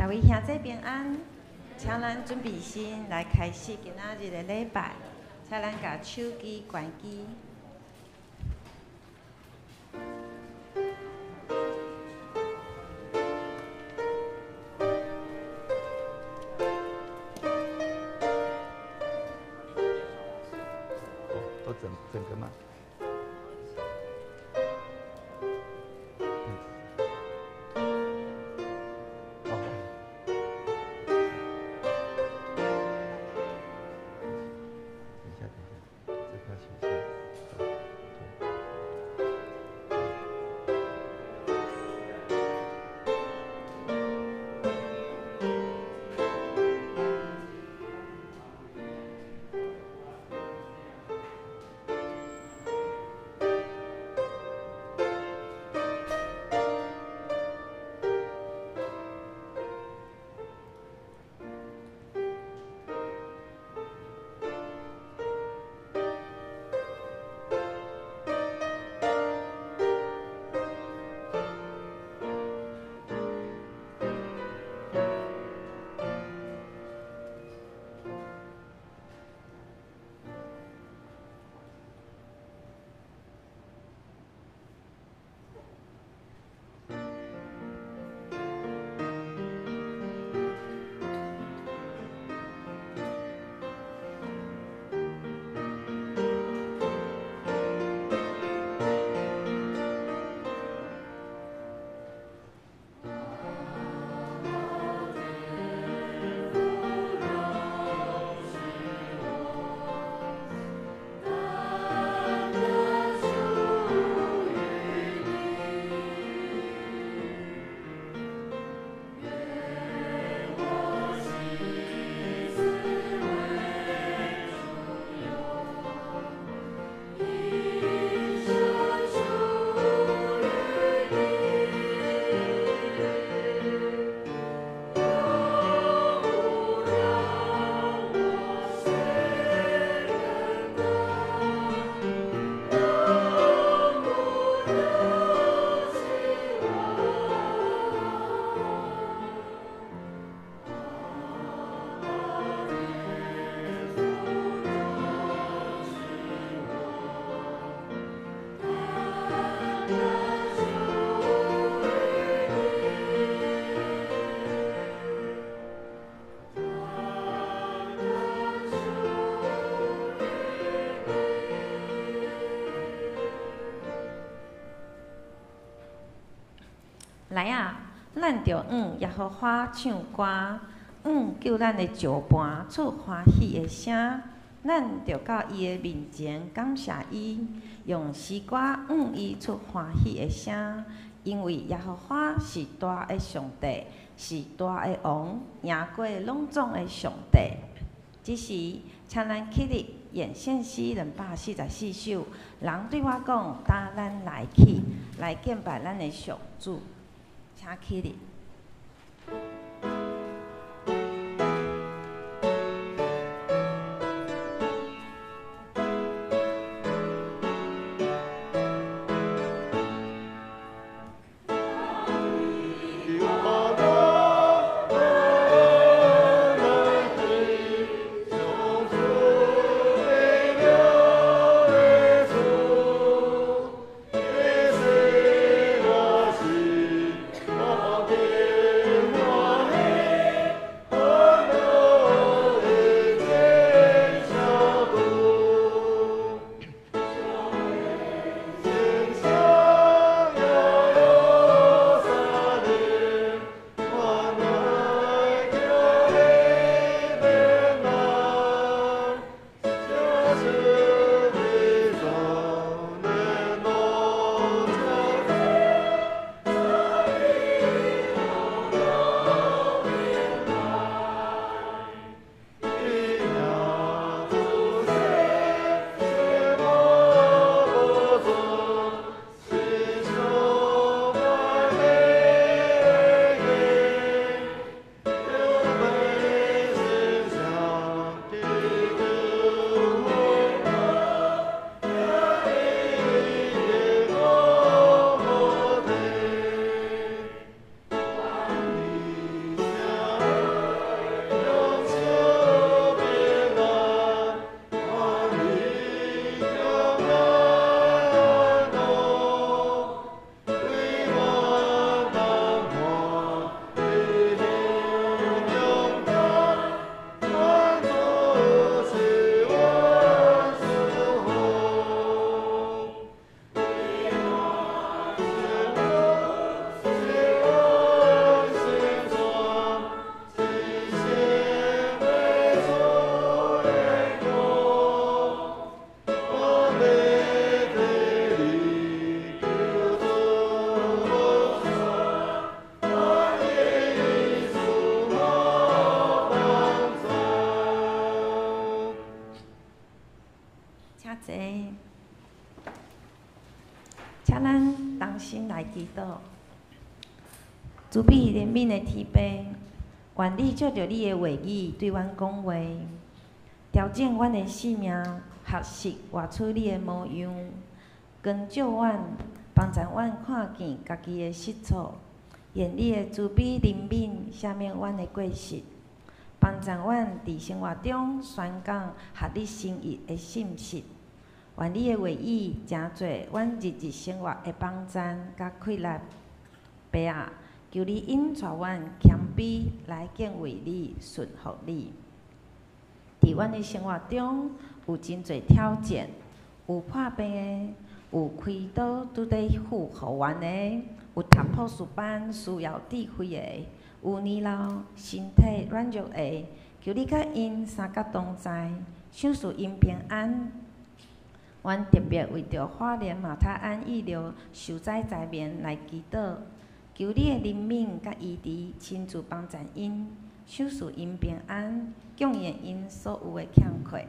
各位兄弟平安，請咱準備心來開始今仔日的禮拜，請咱共手機關機。都整整個嗎？哦，等一下，等一下，這個要寫下。對。來啊，咱著向耶和華唱歌，向救咱的石磐出歡喜的聲。咱著到伊的面前感謝伊，用詩歌向伊出歡喜的聲。因為耶和華是大的上帝，是大的王，贏過攏總的上帝。這時，請咱起立演獻詩244首。人對我講：帶咱來去，來敬拜咱的上主。請起立。Yeah. 請坐，請咱同心來祈禱。慈悲憐憫的天父，願你藉著你的話語對阮講話，調整阮的生命，學習活出你的模樣，光照阮，幫助阮看見家己的失錯，願你的慈悲憐憫赦免阮的過失，幫助阮佇生活中宣講合你心意的信息。願你的話語成做阮日日生活的幫贊佮氣力。爸啊，求你引帶阮謙卑來敬畏你、順服你。佇阮的生活中有真濟挑戰，有破病的，有開刀拄咧復原的，有讀博士班需要智慧的，有年老身體軟弱的，求你佮𪜶相佮同在，賞賜𪜶平安。阮特別為著花蓮馬太鞍溢流受災災民來祈禱，求你的憐憫佮醫治親自幫助𪜶，賞賜𪜶平安，供應𪜶所有的欠缺。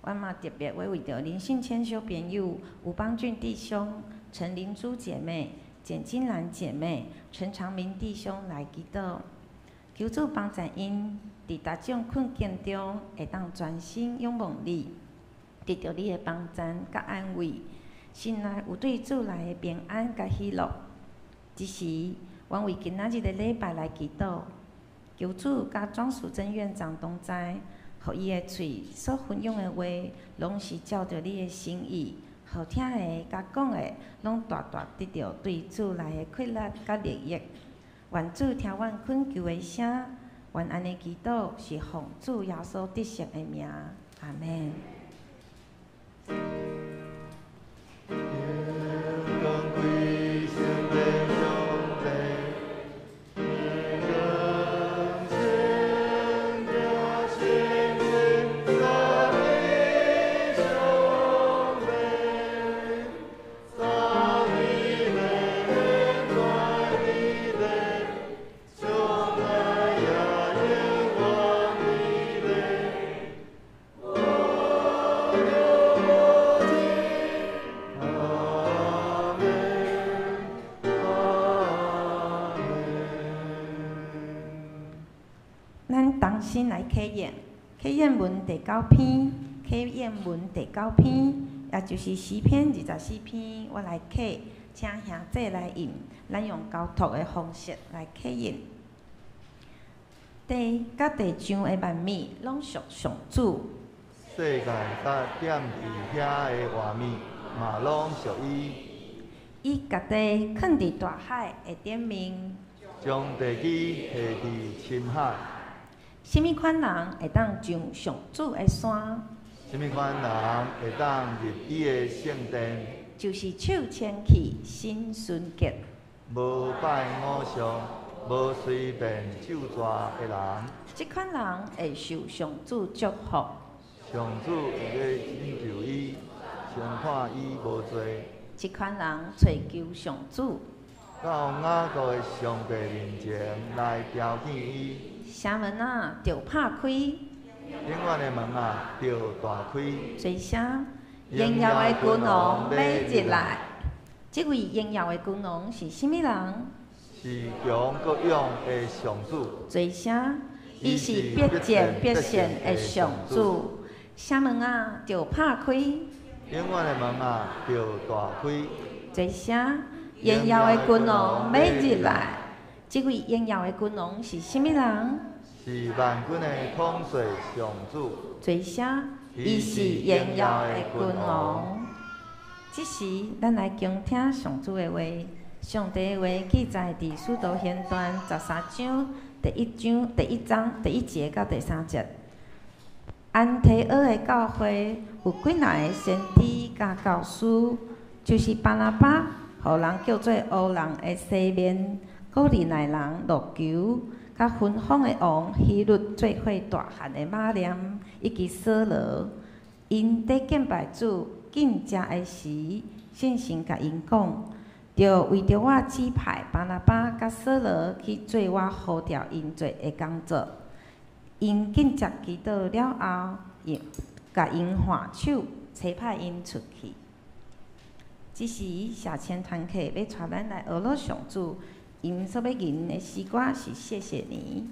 阮嘛特別為著林信謙小朋友、吳邦俊弟兄、陳靈珠姐妹、簡金蘭姐妹、陳長明弟兄來祈禱，求主幫助𪜶佇逐種困境中會當專心仰望你，得著你的幫贊佮安慰，心內有對主來的平安佮喜樂。這時，阮為今仔日的禮拜來祈禱，求主佮莊淑珍院長同在，予伊的喙所分享的話，攏是照著你的心意，予聽的佮講的，攏大大得著對主來的氣力佮利益。願主聽阮懇求的聲，阮按呢祈禱是奉主耶穌得勝的名，阿們。咱同心來啟應，啟應文第九篇，啟應文第九篇，也就是詩篇24篇，我來啟，請兄弟來吟，咱用交託的方式來啟應。地佮地上的萬物攏屬上主。世界佮踮佇遐的活物嘛攏屬伊。伊共地囥佇大海的頂面，將地基下佇深海。啥物款人會當上上主的山？啥物款人會當入伊的聖殿？就是手清氣、心純潔，無拜偶像、無隨便咒詛的人。這款人會受上主祝福。上主會欲拯救伊，宣判伊無罪。這款人揣求上主，到雅各的上帝面前來朝見伊。城門仔，著拍開；永遠的門仔，著大開。做聲，榮耀的君王欲入來。這位榮耀的君王是啥物人？是強閣勇的上主。做聲，伊是必戰必勝的上主。城門仔，著拍開；永遠的門仔，著大開。做聲，榮耀的君王欲入來。這位榮耀的君王是啥物人？是萬軍的統帥上主。做聲，伊是榮耀的君王。這時，咱來傾聽上主的話。上帝的話記載佇《使徒行傳》13章第1章第1章第1節到第3節。安提阿的教會有幾若个先知佮教師，就是巴拿巴，予人叫做烏人的西面。古利奈人路求，佮芬芳的王希律做伙大漢的馬念以及掃羅，𪜶佇敬拜主進食的時，聖神共𪜶講，著為著我指派巴拿巴佮掃羅去做我呼召𪜶做的工作。𪜶禁食祈禱了後，共𪜶換手，差派𪜶出去。這時，社青團契欲帶咱來學樂上主，𪜶所欲吟的詩歌是謝謝你。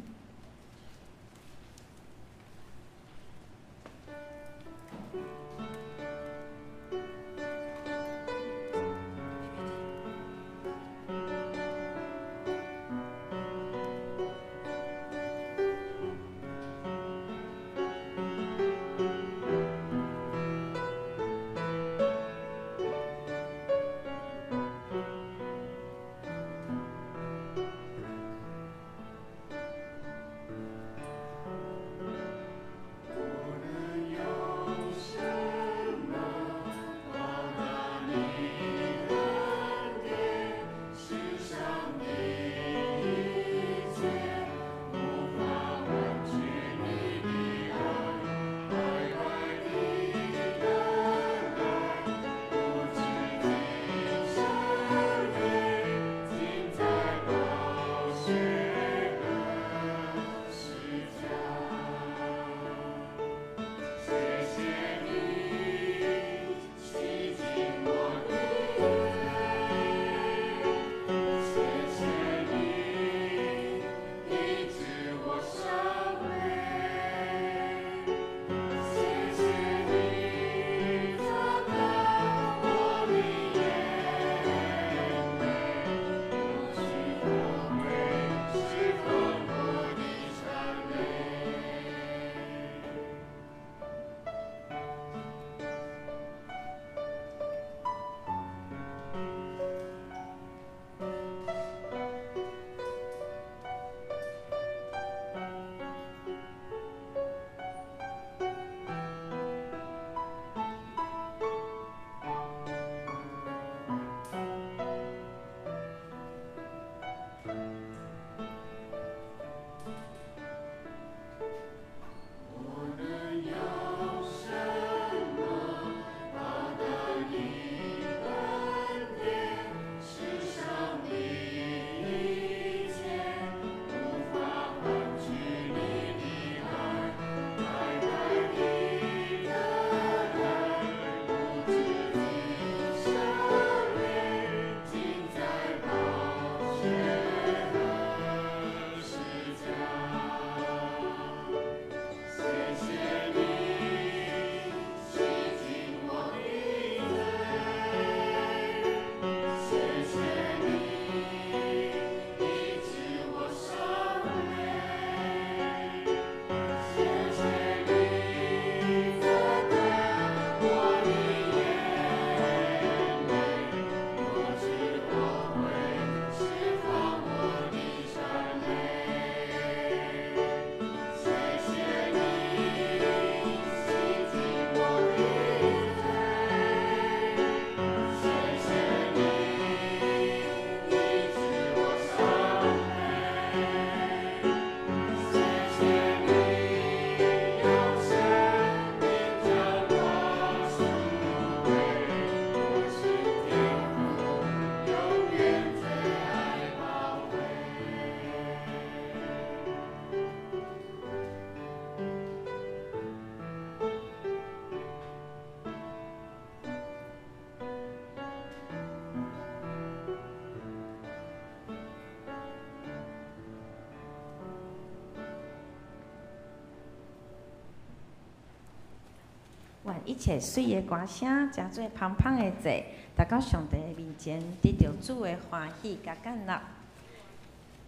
願一切媠的歌聲，成做芳芳的祭，帶到上帝的面前，得著主的歡喜佮悅納。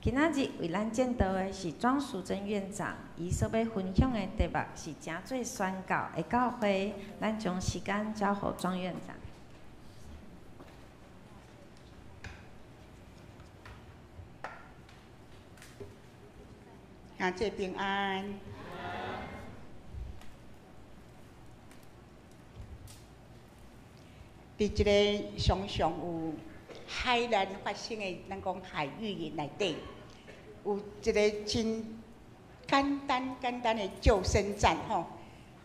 今仔日為咱證道的是莊淑珍院長，伊所欲分享的題目是成做宣教的教會。咱將時間交予莊院長。兄弟平安。佇這个常常有海難發生的，咱講海域內底，有一个真簡單簡單的救生站吼，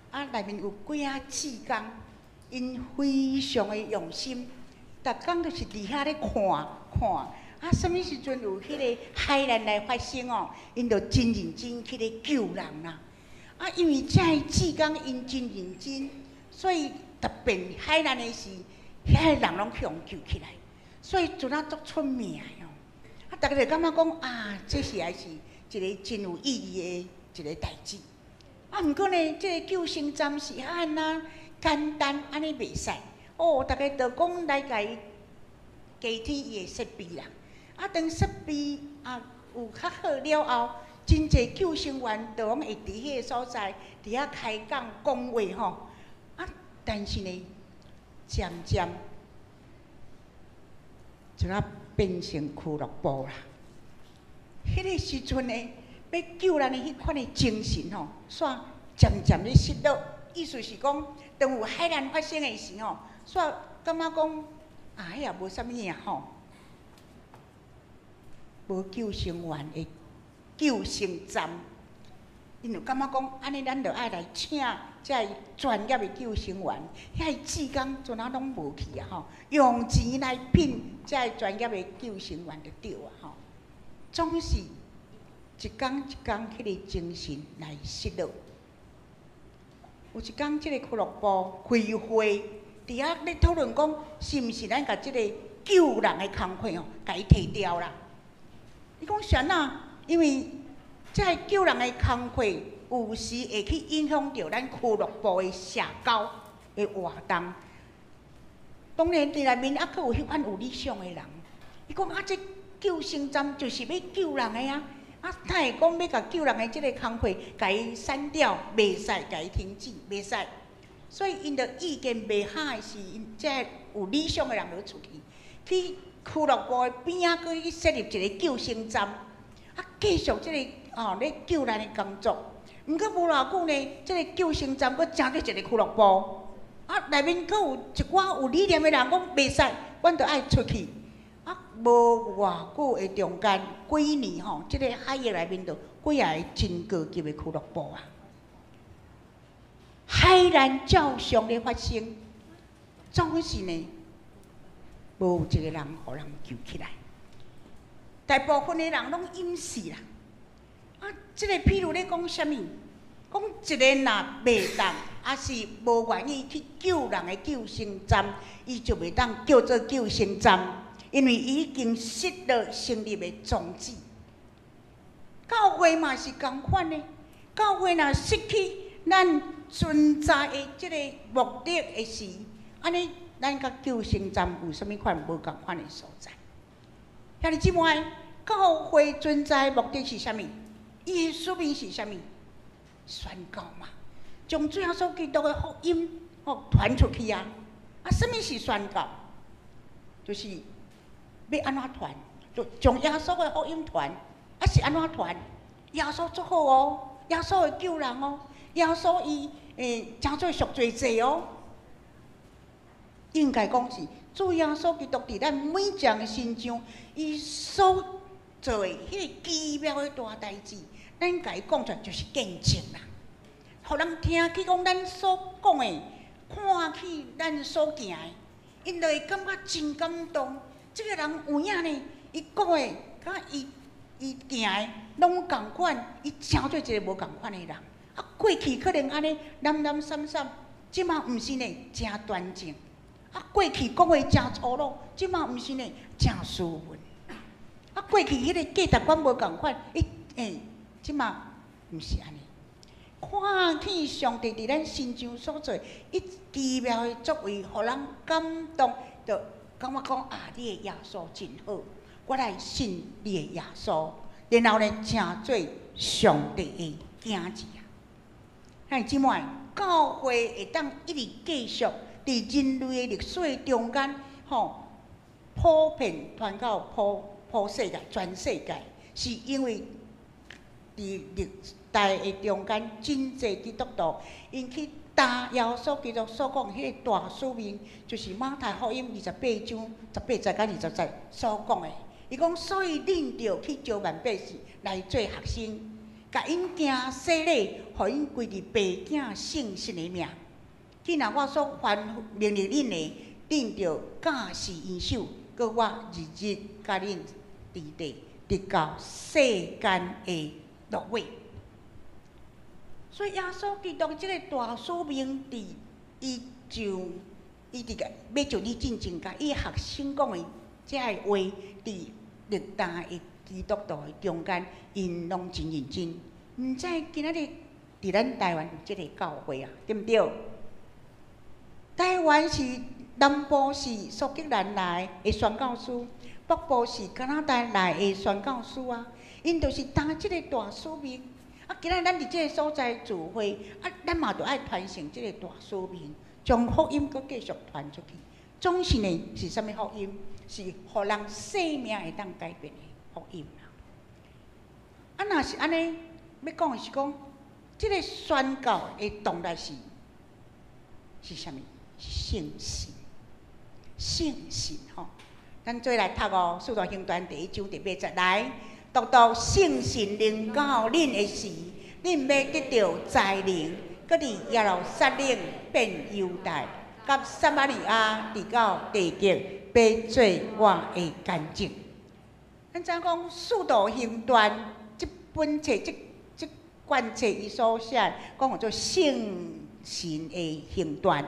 啊，內面有幾仔志工，𪜶非常的用心，逐工都是佇遐咧看看，啊，啥物時陣有彼个海難來發生哦，𪜶就真認真去咧救人啦。啊，因為這个志工𪜶真認真，所以特別海難的時，遐个人攏予𪜶救起來，所以陣仔足出名的哦。啊，逐家就感覺講啊，這是還是一個真有意義的一個代誌。啊，毋過呢，這個救生站是按那簡單，按呢袂使。哦，逐家就講來共伊加添伊的設備啦。啊，當設備啊有較好了後，真濟救生員就攏會佇彼個所在，佇遐開講講話吼。啊，但是呢，漸漸就啊變成俱樂部啦。彼個時陣呢，欲救難的彼款的精神吼，煞漸漸咧失落。意思是講，當有海難發生的時吼，煞感覺講啊，彼也無啥物啊吼，無救生員的救生站，𪜶就感覺講，按呢咱就愛來請這个專業的救生員，遐个志工陣仔攏無去啊吼，用錢來聘這个專業的救生員就對啊吼。總是一工一工，彼个精神來失落。有一工，這个俱樂部開會，佇遐咧討論講，是毋是咱共這个救人的工課吼，共伊提掉啦？伊講是按怎？因為這个救人的工課有時會去影響著咱俱樂部的社交的活動。當然，佇內面猶閣有彼款有理想的人，伊講啊，這救生站就是欲救人的啊！啊，哪會講欲共救人的這个工課，共伊刪掉，袂使共伊停止，袂使。所以𪜶著意見袂合的時，𪜶這个有理想的人就出去，去俱樂部的邊仔，閣去設立一個救生站，啊，繼續這个吼咧救難的工作。毋過無偌久呢，這个救生站閣成做一个俱樂部，啊，內面閣有一寡有理念的人講袂使，阮著愛出去。啊，無偌久的中間，幾年吼，這个海域內面就幾仔個真高級的俱樂部啊。海難照常咧發生，總是呢，無一個人予人救起來。大部分的人攏淹死啦。啊，這个譬如咧講啥物？講一个若袂當，抑是無願意去救人的救生站，伊就袂當叫做救生站，因為伊已經失落成立的宗旨。教會嘛是仝款的，教會若失去咱存在的這個目的的時，按呢，咱佮救生站有啥物款無仝款的所在？兄弟姊妹，教會存在的目的是啥物？伊的使命是啥物？宣告嘛，將主耶穌基督的福音吼傳出去啊！啊，啥物是宣告？就是欲按怎傳？就將耶穌的福音傳。啊，是按怎傳？耶穌足好哦，耶穌會救人哦，耶穌伊會成做贖罪祭哦。應該講是主耶穌基督佇咱每一个人身上，伊所做的彼个奇妙的大代誌，咱共伊講出來就是見證啦。予人聽去講咱所講的，看去咱所行的，𪜶就會感覺真感動。這个人有影呢，伊講的佮伊行的攏仝款，伊成做一个無仝款的人。啊，過去可能按呢懶懶散散，這馬毋是呢，誠端正。啊，過去講話誠粗魯，這馬毋是呢，誠斯文。啊，過去彼個價值觀無仝款，伊欸，這馬毋是按呢。看見上帝佇咱身上所做伊奇妙的作為，予人感動，就感覺講啊，你的耶穌真好，我來信你的耶穌，然後呢，成做上帝的囝兒啊！兄弟姊妹，教會會當一直繼續佇人類的歷史中間，吼，普遍傳到普普世界、全世界，是因為佇歷代的中間，真濟基督徒𪜶去擔耶穌基督所講彼个大使命，就是馬太福音28章18節到20節所講的。伊講，所以恁著去召萬百姓來做學生，共𪜶行洗禮，予𪜶歸佇父子聖神的名。既然我所吩咐命令恁的，恁著謹守謹守，閣我日日佮恁佇咧，直到世間的落尾。所以耶穌基督這个大使命，佇伊上，伊佇個欲上你進前，共伊學生講的這个話，佇歷代的基督徒的中間，𪜶攏真認真。毋知今仔日佇咱台灣有這个教會啊，對毋對？台灣是南部是蘇格蘭來的宣教師，北部是加拿大來的宣教師啊，𪜶就是擔這个大使命。啊，今仔日咱佇這个所在聚會，啊，咱嘛著愛傳承這個大使命，將福音閣繼續傳出去。總是呢，是啥物福音？是予人生命會當改變的福音啦。啊，若是按呢，欲講的是講，這个宣教的動力是啥物？是聖神，聖神吼。咱做來讀哦，《使徒行傳》第一章第八節來。獨獨聖神臨到恁的時，恁欲得著才能，閣佇耶路撒冷、遍猶太、佮撒瑪利亞，直到地極，欲做我的見證。咱知影講《使徒行傳》這本冊、這卷冊，伊所寫講叫做聖神的行傳，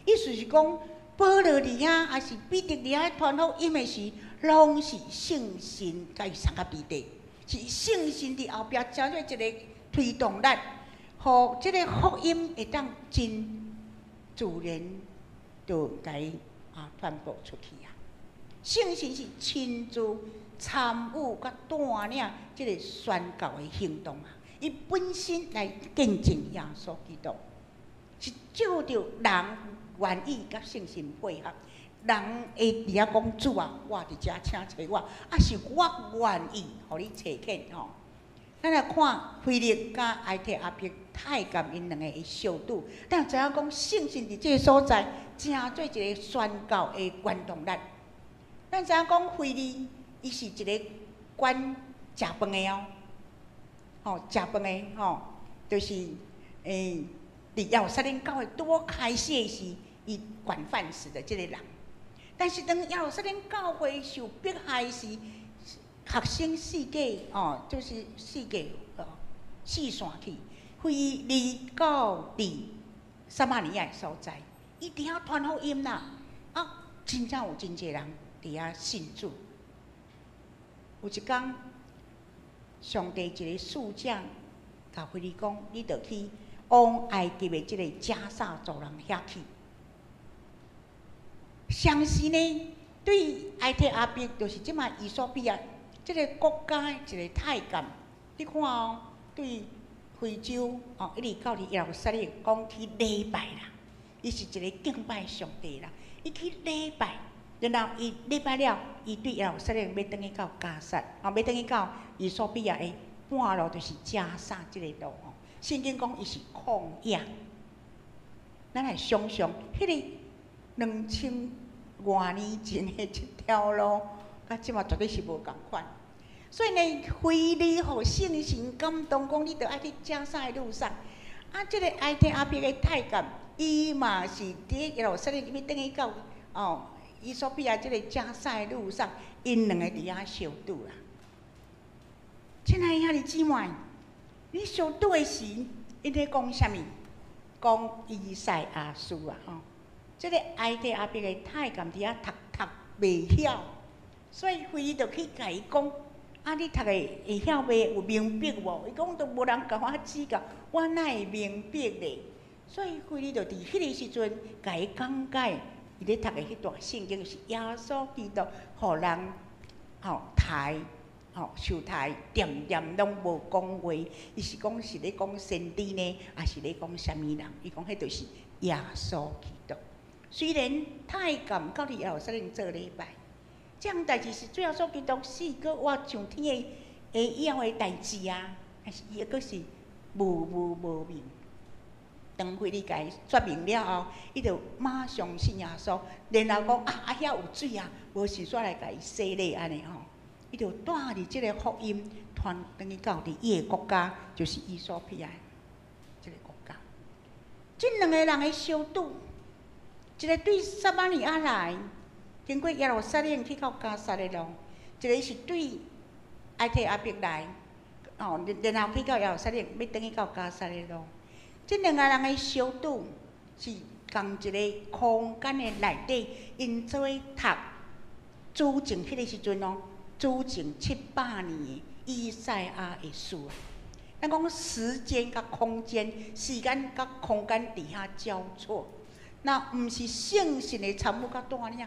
意思是講保羅佇遐，抑是彼得佇遐傳福音的時，攏是聖神共伊摠佇底，是聖神佇後壁成做一个推動力，予這个福音會當真自然就共伊傳播出去啊。聖神是親自參與佮帶領這个宣教的行動啊，伊本身來見證耶穌基督，是照著人願意佮聖神配合。人會佇遐講主啊，我佇遮請揣我，抑是我願意予你差遣吼。咱來看腓力佮埃提阿伯太監𪜶兩个的相拄，咱知影講聖神佇這个所在，成做一个宣教的原動力。咱知影講腓利，伊是一个管食飯的哦，吼食飯的吼，就是佇耶路撒冷教會拄好開始的時，伊管飯食的這个人。但是當耶路撒冷教會受迫害時，學生四界哦，就是四界哦四散去，腓利到佇撒瑪利亞的所在，伊佇遐傳福音啦，啊，真正有真濟人佇遐信主。有一工，上帝一个使者共腓利講：你著去往埃及的這个迦薩走廊遐去。相時呢，對埃提阿伯，就是這馬衣索比亞這个國家的一個太監，你看哦，對非洲哦，一直到佇耶路撒冷，講去禮拜啦，伊是一个敬拜上帝啦，伊去禮拜，然後伊禮拜了，伊對耶路撒冷欲轉去到迦薩，哦，欲轉去到衣索比亞的半路，就是迦薩這个路吼。聖經講伊是曠野，咱來想象，彼个2000外年前的這條路，佮這馬絕對是無仝款。所以呢，腓利予聖神感動，講你著愛去迦薩的路上。啊，這个埃提阿伯的太監，伊嘛是佇耶路撒冷欲轉去到哦，衣索比亞這个迦薩的路上，𪜶兩个佇遐相拄啦。親愛的兄弟姊妹，你相拄的時，𪜶咧講啥物？講以賽亞書啊，吼。這个埃提阿伯的太監佇遐讀讀袂曉，所以腓利就去共伊講：啊，你讀的會曉袂？有明白無？伊講都無人共我指教，我哪會明白咧？所以腓利就佇彼个時陣，共伊講解，伊咧讀的彼段聖經是耶穌基督，予人吼刣吼受刣，恬恬攏無講話。伊是講是咧講先知呢，抑是咧講啥物人？伊講彼就是耶穌基督。雖然太監到佇耶路撒冷做禮拜，這項代誌是主耶穌基督死閣活上天的以後的代誌啊，但是伊閣是無無無明。當腓利共伊說明了後，伊就馬上信耶穌，然後講啊，遐有水啊，無是煞來共伊洗禮按呢吼。伊就帶著這个福音傳轉去到佇伊的國家，就是衣索比亞這个國家。這兩个人的相拄，一个對撒瑪利亞來，經過耶路撒冷去到迦薩的路；一个是對埃提阿伯來，哦，然後去到耶路撒冷，欲轉去到迦薩的路。這兩个人的相拄是仝一个空間的內底，𪜶做伙讀主前彼个時陣哦，主前700年的以賽亞的書啊。咱講時間佮空間，時間佮空間佇遐交錯，若毋是聖神的參與佮帶領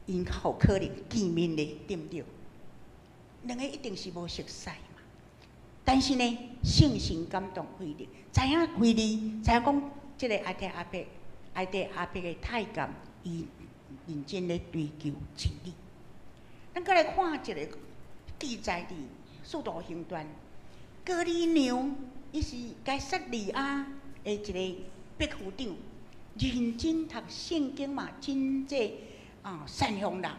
，𪜶較有可能見面咧，對毋對？兩个一定是無熟似嘛。但是呢，聖神感動腓力，知影腓力知影講，這个埃提阿伯，埃提阿伯的太監，伊認真咧追求真理。咱閣來看一个記載佇《使徒行傳》，哥尼流，伊是該撒利亞的一个百夫長，認真讀聖經嘛，真濟啊善良人。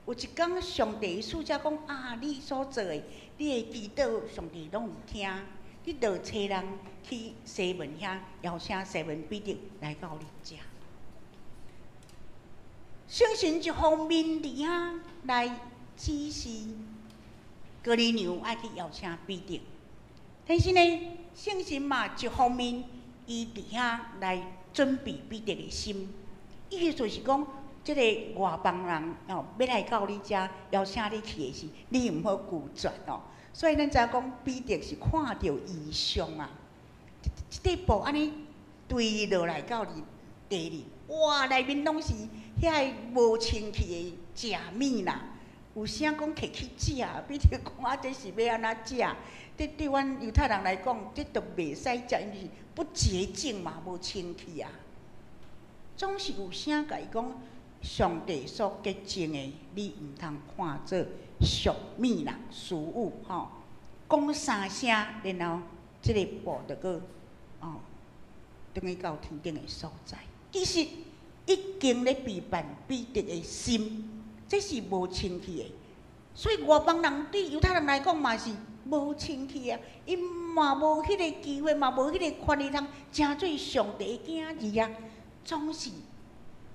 有一工，上帝使者講啊，你所做的，你的祈禱，上帝攏有聽。你著差人去西門遐邀請西門彼得來到你遮。聖神一方面佇遐來指示哥尼流愛去邀請彼得，但是呢，聖神嘛一方面伊佇遐來準備彼得的心，意思就是講，這个外邦人哦，欲來到你遮邀請你去的時，你毋好拒絕哦。所以咱知影講，彼得是看著異象啊，這塊布按呢墜落來到佇地裡，哇，內面攏是遐个無清氣的食物啦。有聲講摕去食，彼得講啊，這是欲按怎食？這對阮猶太人來講，這都袂使食，因為是不潔淨嘛，無清氣啊。總是有聲共伊講，上帝所潔淨的，你毋通看做俗物啦、俗物吼。講三聲，然後這个布就閣哦，轉去到天頂的所在。其實已經咧備辦彼得的心，這是無清氣的。所以外邦人對猶太人來講嘛是無清氣啊，𪜶嘛無彼个機會，嘛無彼个權利通成做上帝的囝兒啊。總是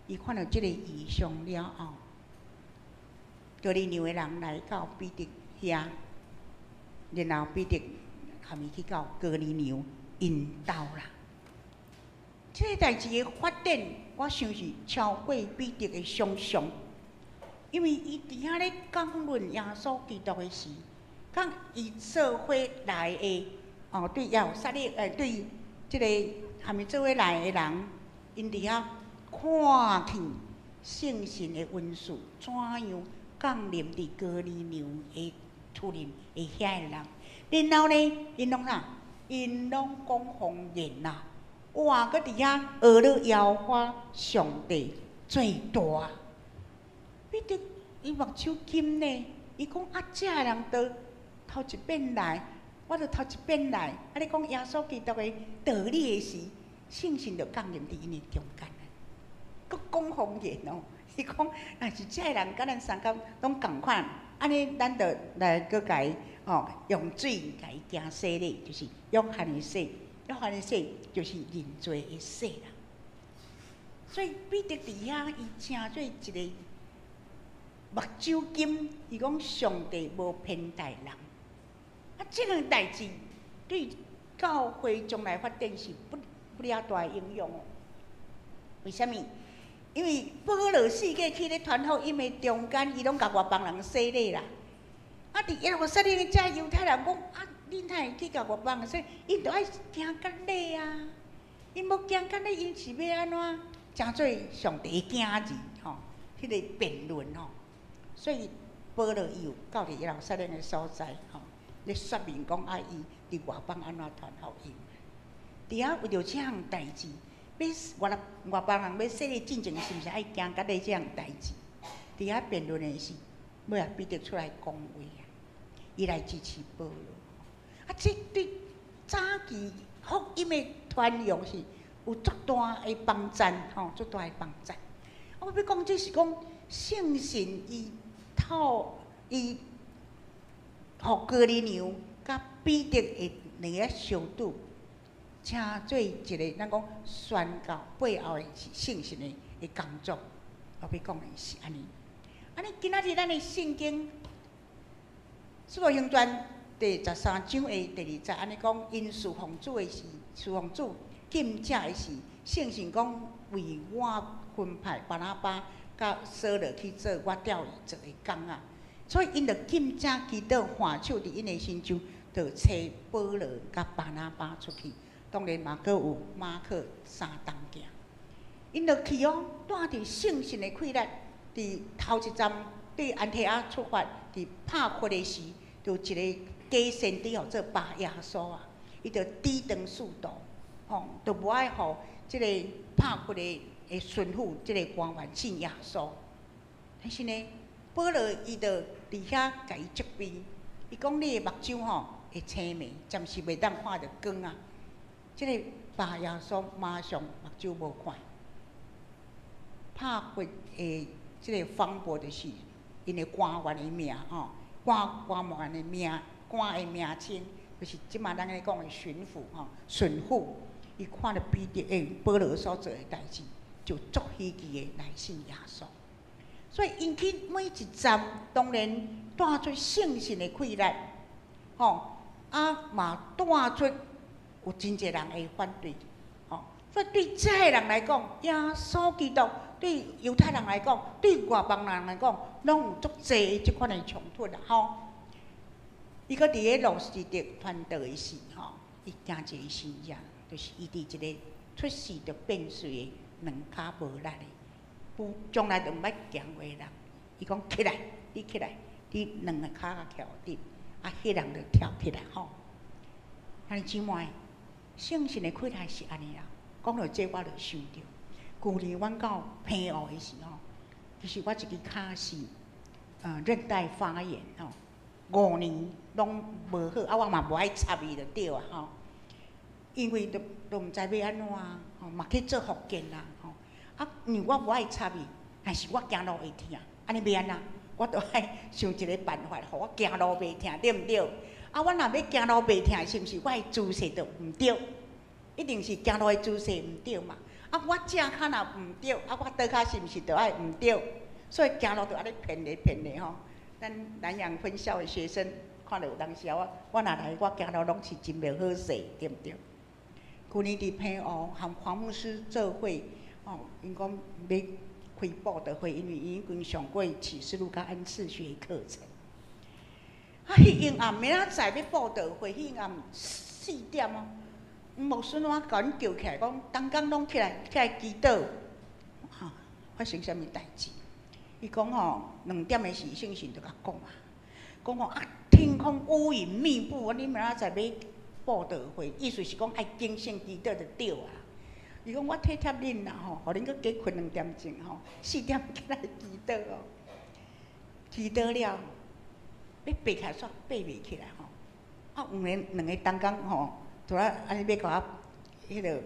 伊看著這个異象了後，哥尼流的人來到彼得遐，然後彼得含伊去到哥尼流𪜶兜啦。這个代誌的發展，我想是超過彼得的想象，因為伊佇遐咧講論耶穌基督的時，佮伊做伙來的哦，對耶路撒冷，對這个含伊做伙來的人，𪜶佇遐看見聖神的恩賜怎樣降臨佇哥尼流的厝裡的遐个人，然後呢，𪜶攏啥？𪜶攏講方言啦！哇，閣佇遐學咧耶和華上帝最大。彼得伊目睭金呢，伊講啊，這个人都頭一遍來，我著頭一遍來。啊，你講耶穌基督的道理的時，聖神就降臨佇𪜶的中間。閣講方言哦，伊講若是這个人佮咱相仝攏仝款，按呢咱就來閣共伊哦，用水共伊行洗禮，就是約翰的洗，約翰的洗就是認罪的洗啦。所以彼得佇遐，伊成做一个目睭金，伊講上帝無偏待人。啊，這個代誌對教會將來發展是不了大影響哦。為啥物？因為保羅四界去咧傳福音的中間，伊攏共外邦人洗禮啦。啊，佇耶路撒冷的遮猶太人講啊，你哪會去共外邦人洗？𪜶著愛行割禮啊！𪜶無行割禮，𪜶是欲按怎成做上帝的囝兒？吼，彼个辯論吼。所以保羅伊有到佇耶路撒冷的所在，吼，咧說明講啊，伊佇外邦按怎傳福音。佇遐為著這項代誌，欲外邦人欲洗禮進前，是毋是愛行割禮這項代誌？佇遐辯論的是，尾仔彼得出來講話啊，伊來支持保羅。啊，這對早期福音的傳揚是有足大的幫贊，吼，足大的幫贊。我欲講，這是講聖神伊透伊，予哥尼流佮彼得的兩个相拄，成做一个咱講宣告背後的是聖神的工作。我欲講的是按呢。按呢今仔日咱的聖經《使徒行傳》第13章的第2節，按呢講，𪜶事奉主的時，事奉主禁食的時，聖神講為我分派巴拿巴佮掃羅去做我調伊做的工仔，所以𪜶就禁食祈禱，換手佇𪜶的身上，就差保羅佮巴拿巴出去。當然嘛，閣有馬可三同行。𪜶就去哦，帶著聖神的氣力，佇頭一站對安提阿出發，佇帕弗的時，就一个假先知號做巴耶穌啊，伊就抵擋使徒，吼，就無愛予這个帕弗的的巡撫這个官員信耶穌。但是呢，保羅伊就佇遐共伊責備，伊講你的目睭吼會青盲，暫時袂當看著光啊。這个巴耶穌馬上目睭無看。帕弗的這个方伯就是𪜶的官員的名吼，官員的名，官的名稱，就是這馬咱咧講的巡撫吼，巡撫，伊看著彼得保羅所做的代誌，就足稀奇的來信耶穌。所以𪜶去每一站，當然帶出聖神的氣力，吼，啊嘛帶出有真濟人會反對，吼。所以對這个人來講，耶穌基督對猶太人來講，對外邦人來講，攏有足濟這款的衝突啦，吼。伊閣佇咧路斯德傳道的時，吼，伊行一个神跡，就是伊佇一个出世就變瘁的兩跤無力的，不從來都毋捌行過的人，伊講起來，你起來，你兩个跤共徛佇，啊，彼人就跳起來，吼。兄弟姊妹，聖神的氣力是按呢啦。講到這，我就想著，舊年阮到澎湖的時候，其實我一支跤是韌帶發炎吼，5年攏無好，啊我嘛無愛插伊就對啊吼，因為都毋知欲按怎啊，吼嘛去做復健啦吼，啊因為我無愛插伊，但是我行路會疼，按呢欲按怎？我著愛想一个辦法，予我行路袂疼，對毋對？啊，我若欲行路袂疼，是毋是我的姿勢就毋對？一定是行路的姿勢毋對嘛。啊，我正跤若毋對，啊，我倒跤是毋是就愛毋對？所以行路就按呢騙咧騙咧吼。咱南洋分校的學生看著有當時啊，我若來，我行路攏是真袂好勢，對毋對？舊年佇澎湖和黃牧師做伙，吼，𪜶講欲開佈道會，因為伊已經上過啟示錄佮恩賜學課程。啊，彼昏暗明仔載欲佈道會，彼昏暗4點哦，牧師怎共阮叫起來，講逐工攏起來起來祈禱，哈，發生啥物代誌？伊講吼，2點的時，聖神就共講啊，講吼啊，天空烏雲密布，你明仔載欲佈道會，意思是講愛警醒祈禱就對啊。伊講我體貼恁啦吼，予恁閣加睏2點鐘吼，4點起來祈禱哦，祈禱了，欲爬起來煞爬袂起來吼，啊，有兩個同工吼，就啊按呢欲共我彼个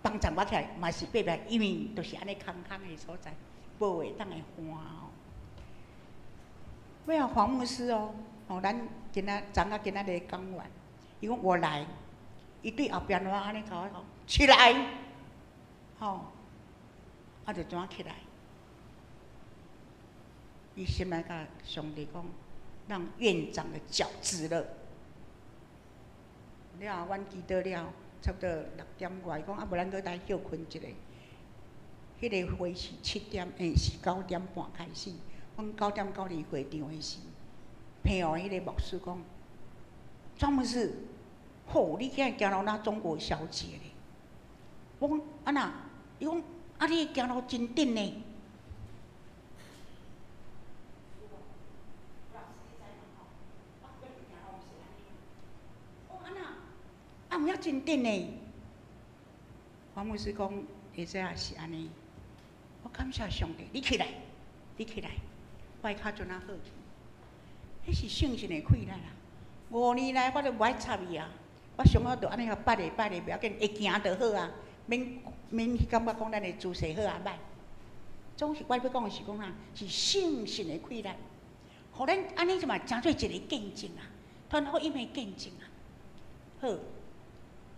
幫助我起來，嘛是爬袂，因為就是按呢空空的所在，無會當會換吼。尾後黃牧師哦，吼，咱今仔昨仔今仔日講完，伊講我來，伊對後壁我按呢共我講起來，吼，啊就怎起來？伊心內共上帝講，讓院長的腳直了。了後，阮祈禱了，差不多6點外，伊講啊，無咱閣來歇睏一下。彼个會是7點，是9點半開始。阮9點九離會場的時，澎湖彼个牧師講：莊牧師，吼，你今日行路若中國小姐咧？我講啊那？伊講啊，你行路真緊呢。啊，有影真緊呢。黃牧師講，會使也是按呢。我感謝上帝，你起來，你起來，我的跤陣仔好去。彼是聖神的氣力啦。5年來，我都無愛插伊啊。我上好就按呢共擺咧擺咧，袂要緊，會行就好啊。免免去感覺講咱的姿勢好抑歹。總是我欲講的是講啥？是聖神的氣力，予咱按呢就嘛成做一個見證啊，傳福音的見證啊。好，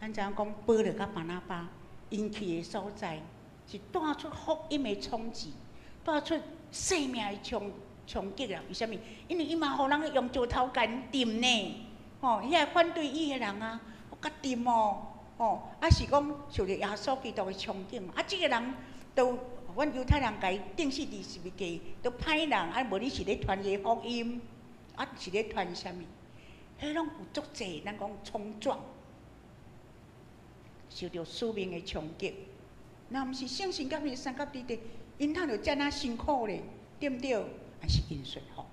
咱知影講保羅佮巴拿巴，𪜶去的所在是帶出福音的衝擊，帶出生命的衝擊啊！為啥物？因為伊嘛予人用石頭共𪜶擲呢，吼，遐個反對伊的人啊，閣擲哦，吼，啊是講受著耶穌基督的憧憬，啊，這个人都阮猶太人共伊釘死佇十字架，都歹人，啊無你是咧傳伊福音，啊是咧傳啥物？彼攏有足濟，咱講衝撞，受著使命的衝擊。若毋是聖神佮伊相佮佇佇，𪜶通著遮爾辛苦咧，對毋對？還是𪜶順服。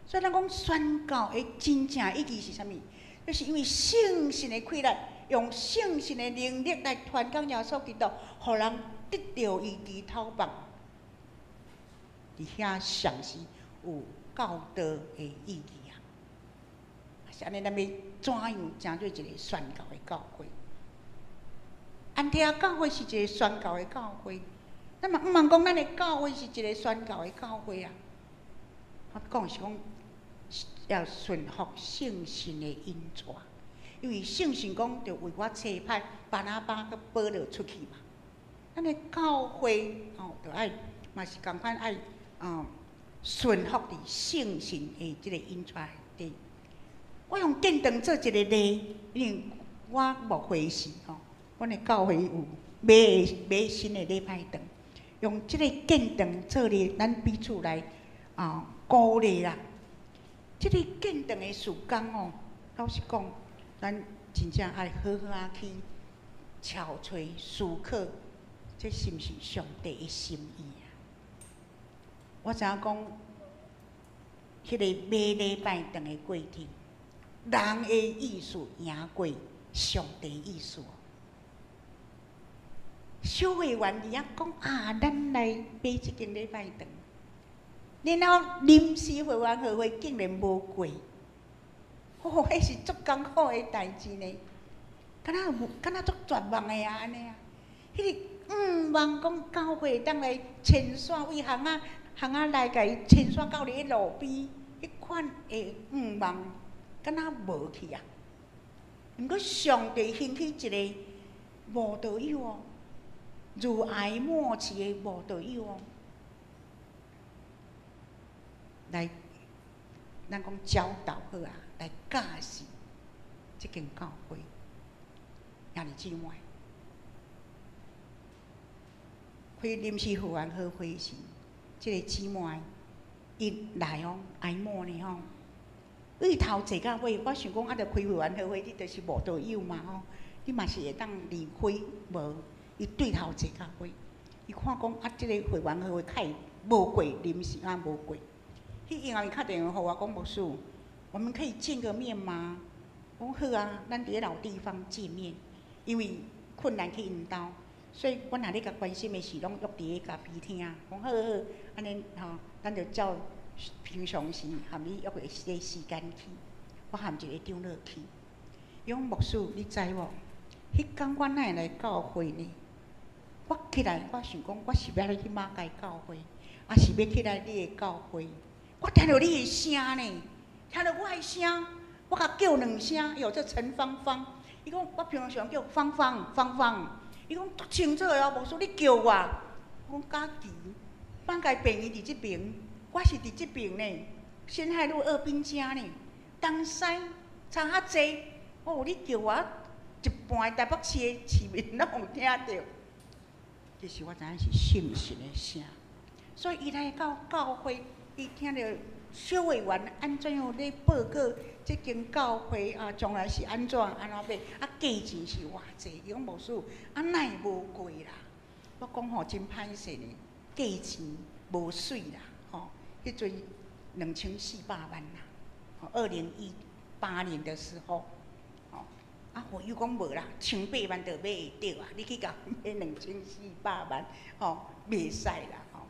所以咱講宣教的真正意義是啥物？就是因為聖神的氣力，用聖神的能力來傳講耶穌基督，予人得著伊枝頭目。佇遐上是有教導的意義啊！是按呢，咱欲怎樣成做一個宣教的教會？安提阿教會是一個宣教的教會，咱嘛毋通講咱的教會是一個宣教的教會啊！我講是講要順服聖神的引帶，因為聖神講著為我差派巴拿巴佮保羅出去嘛。咱的教會吼，著愛嘛是仝款愛啊順服佇聖神的這個引帶內底。我用見證做一個例，因為我牧會時吼，阮的教會有買買新的禮拜堂，用這個見證做例，咱彼此來啊鼓勵啦。這個見證的事工吼，老實講，咱真正愛好好仔去敲揣思考，這是毋是上帝的心意啊？我知影講，彼個買禮拜堂的過程，人的意思贏過上帝意思。小會員佇遐講啊，咱來買這間禮拜堂，然後臨時會員和會竟然無過，哦，彼是足艱苦的代誌呢，敢若無，敢若足絕望的啊，按呢啊，彼個向望講教會會當來牽線為巷仔巷仔來共伊牽線到佇咧路邊，彼款的向望，敢若無去啊。毋過上帝興起一個慕道友哦，乳癌末期的慕道友哦，來，咱講教導好啊，來教示這間教會，兄弟姊妹，開臨時會員和會時，這個姊妹伊來哦，癌末呢吼，對頭坐到尾，我想講啊，著開會員和會，你著是慕道友嘛吼，你嘛是會當離開無？伊對頭坐到尾，伊看講啊，這个會員和會較會無過，臨時啊無過。彼以後伊敲電話予我講牧師，我們可以見個面嗎？我講好啊，咱佇咧老地方見面，因為困難去𪜶兜，所以阮若咧共關心的事，攏約佇咧咖啡廳。講好好，按呢吼，咱就照平常時含你約個時間去。我含一个長老去。伊講牧師，你知無？彼工我哪會來教會呢？我起來，我想講，我是欲來去馬偕教會，抑是欲起來你的教會？我聽著你的聲呢，聽著我的聲，我共叫兩聲，伊號做陳芳芳。伊講我平常時叫芳芳芳芳，伊講足清楚的哦，牧師你叫我，我講家己，馬偕病院佇這爿，我是佇這爿呢，新海路二殯遮呢，東西差較濟。哦，你叫我一半台北市的市民攏有聽著。其實我知影是聖神的聲，所以伊來到教會，伊聽著小會員按怎樣咧報告這間教會啊，將來是按怎按怎欲，啊價錢是偌濟？伊講牧師，啊哪會無過啦？我講吼真歹勢呢，價錢無媠啦，吼，彼陣2400萬啦，2018年的時候。啊，會友講無啦，千八萬就買會著啊！你去共買2400萬，吼，袂使啦，吼。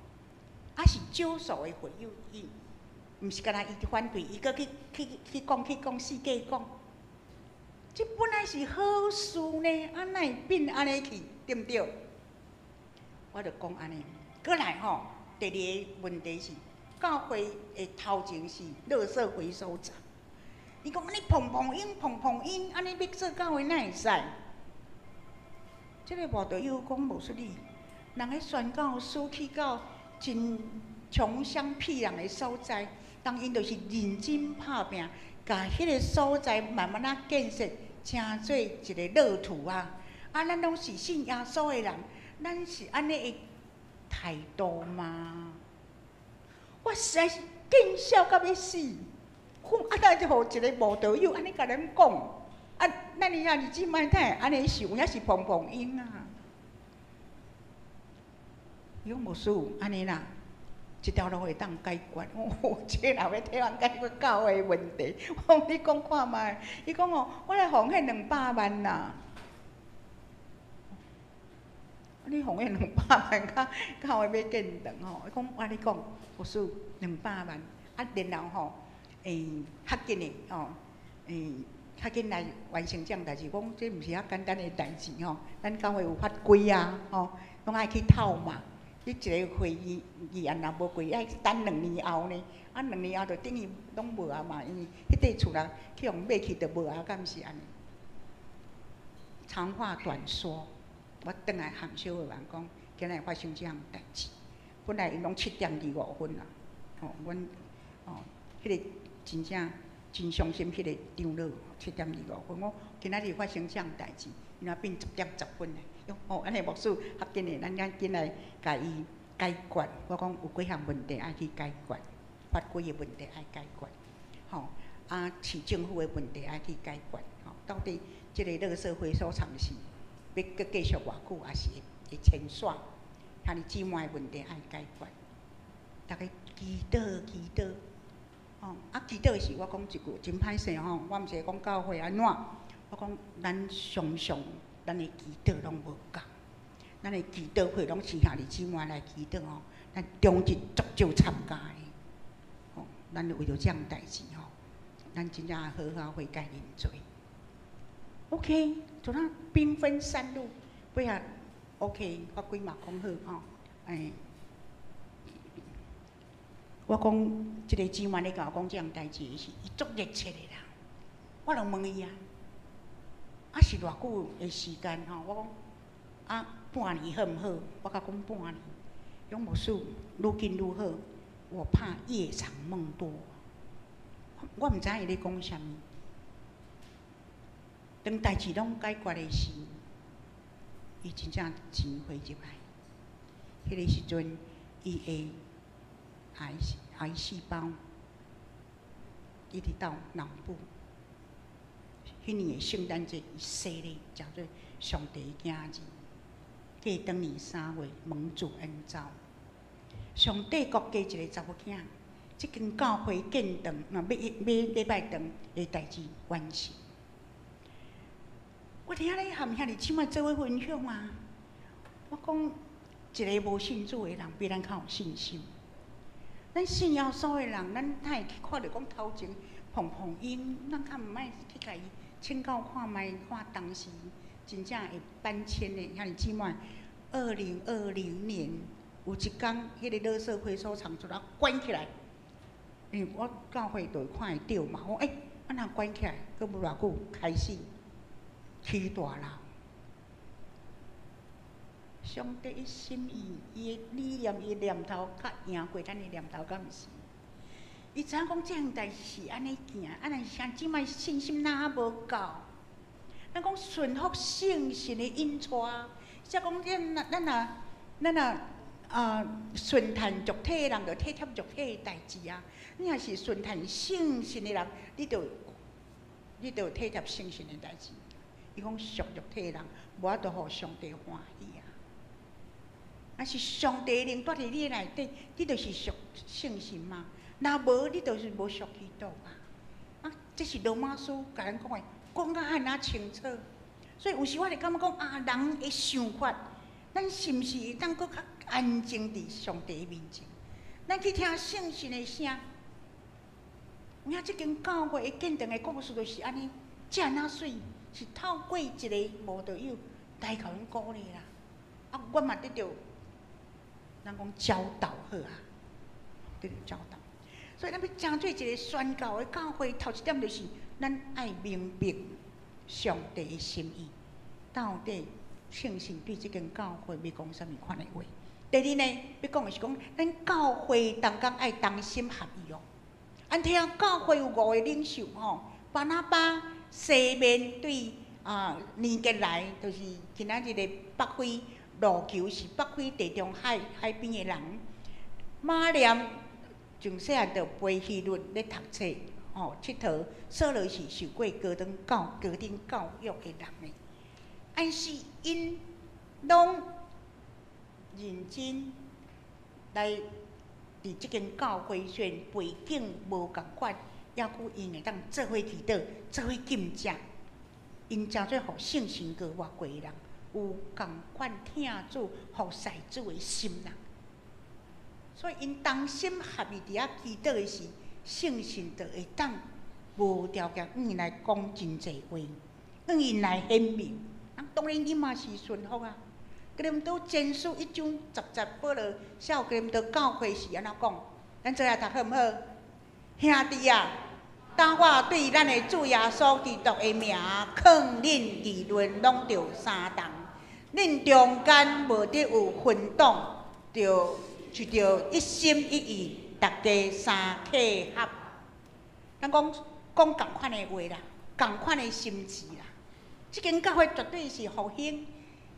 啊，是少數的會友，伊毋是干焦伊反對，伊閣去去去講去講四界講。這本來是好事呢，啊，哪會變按呢去，對毋對？我就講按呢，閣來吼，第二个問題是，教會的頭前是垃圾回收站。伊講按呢砰砰音，砰砰音，按呢欲做教會哪會使？這个慕道友講無說你，人彼宣教師去到真窮鄉僻壤的所在，當𪜶就是認真拍拚，共彼个所在慢慢仔建設，成做一个樂土啊！啊，咱攏是信耶穌的人，咱是按呢的態度嗎？我實在是見笑甲欲死！啊，但是予一個無道友按呢共咱講，啊，咱的兄弟姊妹哪會按呢想，也是碰碰音啊！伊講牧師按呢啦，這條路會當解決。哦，這若欲替人解決教會問題，我講你講看覓？伊講哦，我來奉獻兩百萬啦。你奉獻兩百萬，較教會欲建堂吼？伊講我咧講，牧師兩百萬，啊，然後吼，較緊的吼，較緊來完成這項代誌。講這毋是遐簡單的代誌吼，咱教會有法規啊，吼，攏愛去透嘛。你一個會議議案若無過，愛等兩年後呢？啊，兩年後就等於攏無啊嘛，因為彼塊厝人去予買去就無啊，敢毋是按呢？長話短說，我轉來函小委員講，今日發生這項代誌。本來𪜶攏7點25分啦，吼，阮吼，彼個真正真傷心，彼個長老7點25分，我今仔日發生這項代誌，伊若變10點10分咧。哦，按呢牧師較緊的，咱趕緊來共伊解決。我講有幾項問題愛去解決，法規的問題愛解決，吼啊，市政府的問題愛去解決，吼，到底這个垃圾回收廠是欲閣繼續偌久，抑是會遷徙？兄弟姊妹的問題愛解決，逐家祈禱祈禱，吼啊祈禱時，我講一句真歹勢吼，我毋是講教會按怎，我講咱常常咱的祈禱攏無夠，咱的祈禱會攏是兄弟姊妹來祈禱吼，咱終日足少參加的，吼，咱為著這項代誌吼，咱真正好好悔改認罪。OK，就咱兵分三路，尾仔 OK，法規嘛講好吼，我講這个姊妹咧共我講這項代誌時，伊足熱切的啦，我就問伊啊。啊是偌久的時間吼？我講啊，半年好毋好？我共講半年，伊講牧師愈緊愈好。我怕夜長夢多，我毋知伊咧講啥物。當代誌攏解決的時，伊真正錢匯入來。彼个時陣，伊的癌細胞一直到腦部。彼年的聖誕節，伊洗禮，成做上帝的囝兒。過當年3月，蒙主恩召。上帝國家一个查某囝，這間教會建堂，若欲欲禮拜堂的代誌完成。我佇遐咧和兄弟姊妹做伙分享啊。我講一个無信主的人比咱較有信心。咱信耶穌的人，咱哪會去看著講頭前碰碰音，咱較毋愛去共伊請教看覓，看當時真正會搬遷的兄弟姊妹。2020年有一工，彼个垃圾回收廠就來關起來，因為我教會就會看會著嘛。我講欸，按怎關起來？閣無偌久開始起大樓。上帝的心意，伊的理念，伊的念頭，較贏過咱的念頭，敢毋是？伊知影講這項代誌是按呢行，啊，但是兄姊妹信心哪無夠？咱講順服聖神的引帶，才講咱若咱若咱若啊順趁肉體的人，就體貼肉體的代誌啊。你若是順趁聖神的人，你就體貼聖神的代誌。伊講屬肉體的人，無法度予上帝歡喜啊。若是上帝靈住佇你內底，你就是屬聖神嘛。若無，你就是無屬基督啊！啊，這是羅馬書共咱講的，講甲遐爾清楚。所以有時我會感覺講啊，人的想法，咱是毋是會當閣較安靜佇上帝面前？咱去聽聖神的聲。有影這間教會的建堂的故事就是按呢，遮爾媠，是透過一个慕道友來共阮鼓勵啦。啊，我嘛得著，咱講教導好啊，得著教導。所以咱欲成做一个宣教的教會，頭一點就是咱愛明白上帝的心意，到底聖神對這間教會欲講啥物款的話。第二呢，欲講的是講，咱教會同工愛同心合意哦。按聽教會有五个領袖吼，巴拿巴、西面對啊尼格來，就是今仔日的北非路球是北非地中海海邊的人。馬念從細漢就陪希律咧讀冊，吼𨑨迌。掃羅是受過高等教育的人呢。但是𪜶攏認真來佇這間教會，雖然背景無仝款，猶閣𪜶會當做伙祈禱，做伙禁食。𪜶成做予聖神閣活過的人，有仝款疼主、服侍主的心啦。所以𪜶同心合意佇遐祈禱的時，聖神就會當無條件向𪜶來講真濟話，向𪜶來顯明。當然𪜶嘛是順服啊。哥林多前書一章十節，保羅寫予哥林多教會是按怎講？咱做來讀好毋好？兄弟啊，當我對咱的主耶穌基督的名，勸恁議論攏著相同，恁中間無得有分黨，就著一心一意，逐家相契合。咱講講仝款的話啦，仝款的心志啦。這間教會絕對是復興，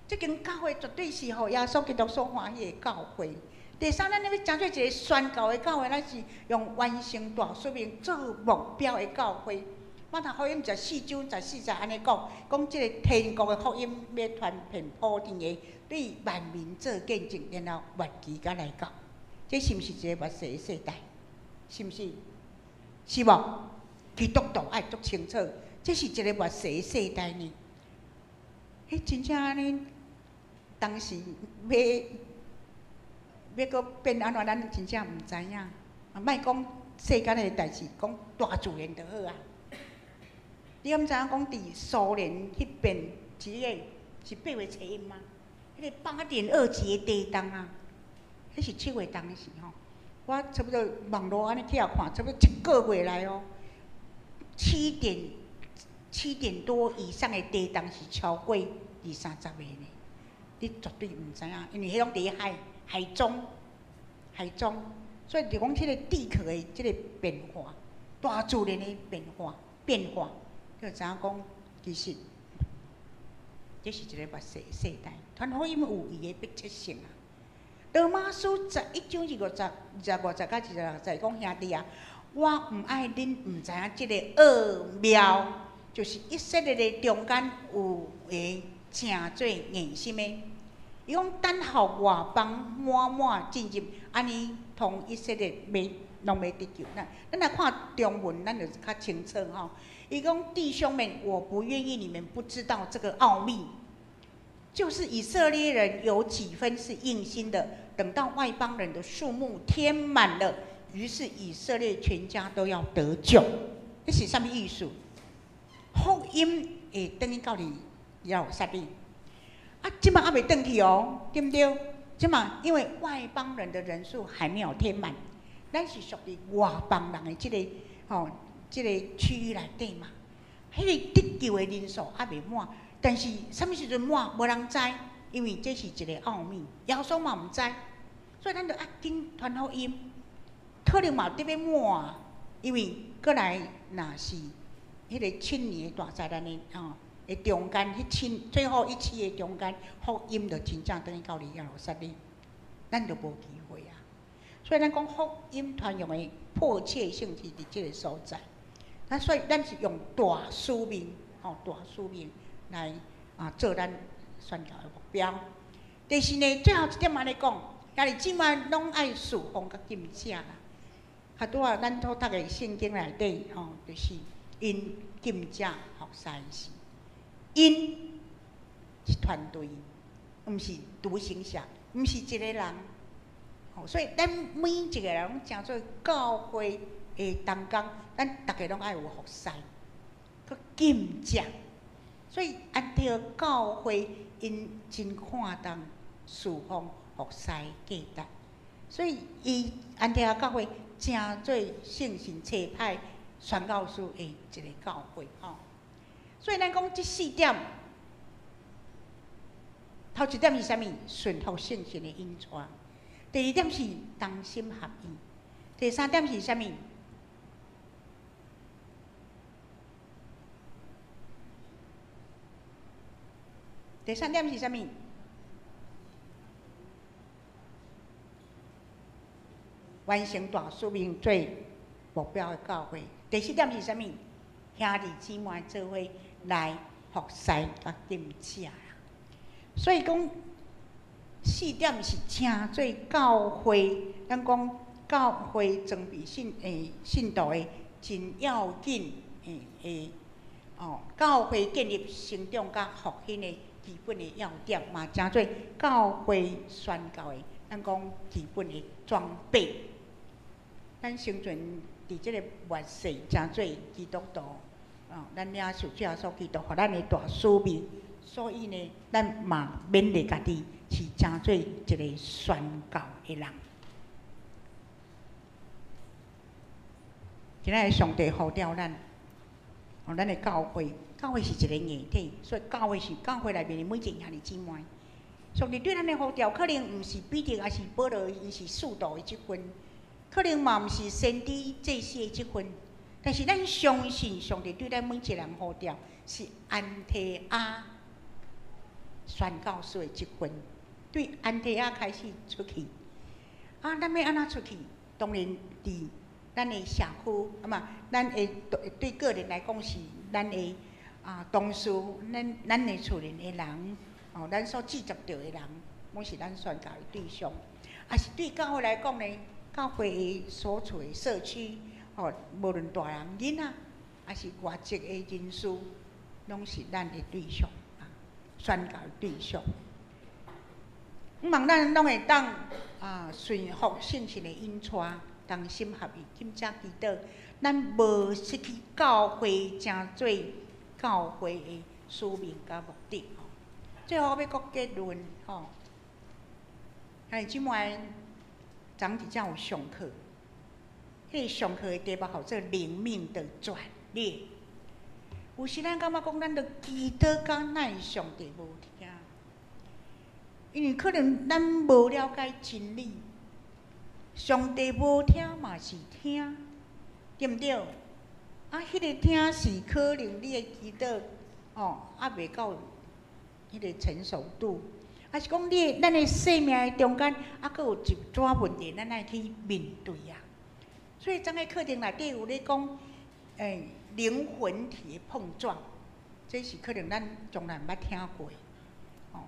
這間教會絕對是予耶穌基督所歡喜的教會。第三，咱欲成做一个宣教的教會，咱是用完成大使命做目標的教會。馬太福音14章14節按呢講，講這个天國的福音欲傳遍普天下，對萬民做見證，然後末期才來到。這是毋是一个末世的世代？是毋是？是無？基督徒愛足清楚，這是一个末世的世代呢。彼真正按呢，當時欲閣變按怎，咱真正毋知影。啊，莫講世間的代誌，講大自然就好啊。你敢知影講佇蘇聯彼邊，一個是8月初一嗎？彼个8.2級的地動啊，彼是7月當時吼。我差不多網路按呢去予看，差不多一個月內哦，7點多以上的地動是超過二三十个呢。你絕對毋知影，因為彼攏佇海中，所以就講這个地殼的這个變化，大自然的變化。就知影講，其實這是一个末世的世代，傳福音有伊的迫切性啊。羅馬書11章25節佮26節講兄弟啊，我毋愛恁毋知影這个奧妙，就是以色列的中間有个成做硬心的，伊講等候外邦滿滿進入，按呢通以色列欲攏欲得救。咱來看中文，咱就較清楚吼。伊講弟兄們，我不願意你們不知道這個奧秘，就是以色列人有幾分是硬心的，等到外邦人的數目填滿了，於是以色列全家都要得救。這是啥物意思？福音會轉去到佇耶路撒冷，啊，這馬猶未轉去哦，對毋對？這馬因為外邦人的人數還沒有填滿，咱是屬於外邦人的這个吼。這个區域內底嘛，彼个得救的人數猶未滿，但是啥物時陣滿，無人知，因為這是一个奧秘，耶穌嘛毋知，所以咱著愛緊傳福音，可能嘛得欲滿，因為閣來若是彼个七年的大災難的吼的中間，彼七最後一期的中間，福音就真正轉去到耶路撒冷，咱就無機會啊。所以咱講福音傳揚的迫切性是佇這个所在。啊，所以咱是用大使命，吼，大使命來啊做咱宣教的目標。第四呢，最後一點按呢講，兄弟姊妹攏愛事奉佮禁食啦。較拄仔咱所讀的聖經內底，吼，就是𪜶禁食服侍時，𪜶是團隊，毋是獨行俠，毋是一個人。吼，所以咱每一個人攏成做教會的同工，咱逐家攏愛有服侍，閣禁食。所以安提阿教會𪜶真看重事奉服侍價值，所以伊安提阿教會成做聖神差派宣教士的一个教會吼。所以咱講這四點，頭一點是啥物？順服聖神的引帶。第二點是同心合意。第三點是啥物？第三點是啥物？完成大使命做目標的教會。第四點是啥物？兄弟姊妹做伙來服侍佮敬食啦。所以講四點是成做教會，咱講教會裝備信徒的真要緊的哦，教會建立成長佮復興的基本的要點，嘛成做教會宣教的，咱講基本的裝備。咱生存佇這个末世，成做基督徒，哦，咱領受主耶穌基督，予咱的大使命，所以呢，咱嘛勉勵家己是成做一个宣教的人。今仔日上帝呼召咱，哦，咱的教會，教會是一个硬體，所以教會是教會內面的每一個兄弟姊妹。上帝對咱的呼召，可能毋是彼得，抑是保羅，伊是使徒的職分。可能嘛毋是先知祭司的職分，但是咱相信上帝對咱每一個人呼召是安提阿宣教士的職分，對安提阿開始出去。啊，咱欲按怎出去？當然，佇咱的社區，啊嘛，咱的對個人來講是咱的同事，咱的厝裡的人，哦，咱所接觸著的人，攏是咱宣教的對象。啊是對教會來講呢？教會的所處的社區，吼，無論大人囡仔，抑是外籍的人士，攏是咱的對象，啊，宣教的對象。毋望咱攏會當順服聖神的引帶，同心合意，禁食祈禱。咱無失去教會成做教會的使命佮目的。最後欲閣結論，吼，兄弟姊妹。昨佇遮有上課，彼個上課的題目號做靈命的轉捩。有時咱感覺講，咱著祈禱甲奈上帝無聽，因為可能咱無了解真理，上帝無聽嘛是聽，對毋對？啊，彼個聽是可能你的祈禱，哦，猶未到彼個成熟度。抑是講你，咱的生命的中間，猶閣有一寡問題，咱愛去面對啊。所以，昨个課程內底有咧講，靈魂體的碰撞，這是可能咱從來毋捌聽過。哦，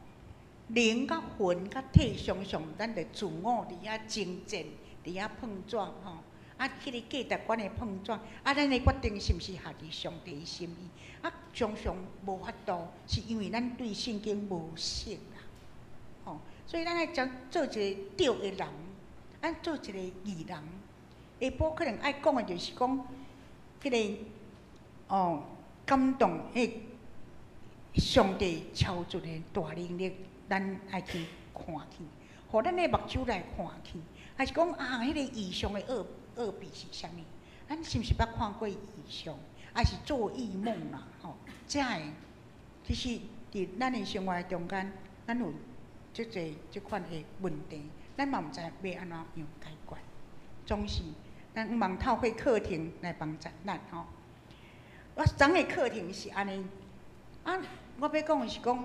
靈佮魂佮體常常，咱著自我佇遐爭戰，佇遐碰撞吼。啊，彼個價值觀的碰撞，啊，咱的決定是毋是合佇上帝的心意？啊，常常無法度，是因為咱對聖經無熟啦。吼，所以咱愛將做一個對的人，咱做一個義人。下晡可能愛講的就是講，彼個哦感動，彼個上帝超自然大能力，咱愛去看去，予咱的目睭來看去，還是講啊，彼個異象的奧秘是啥物？咱是毋是捌看過異象，還是做異夢啦？吼，這个其實佇咱的生活中間，咱有足濟這款的問題，咱嘛毋知欲按怎樣解決。總是咱毋茫透過課程來幫助咱吼。我昨个課程是按呢，啊，我欲講的是講，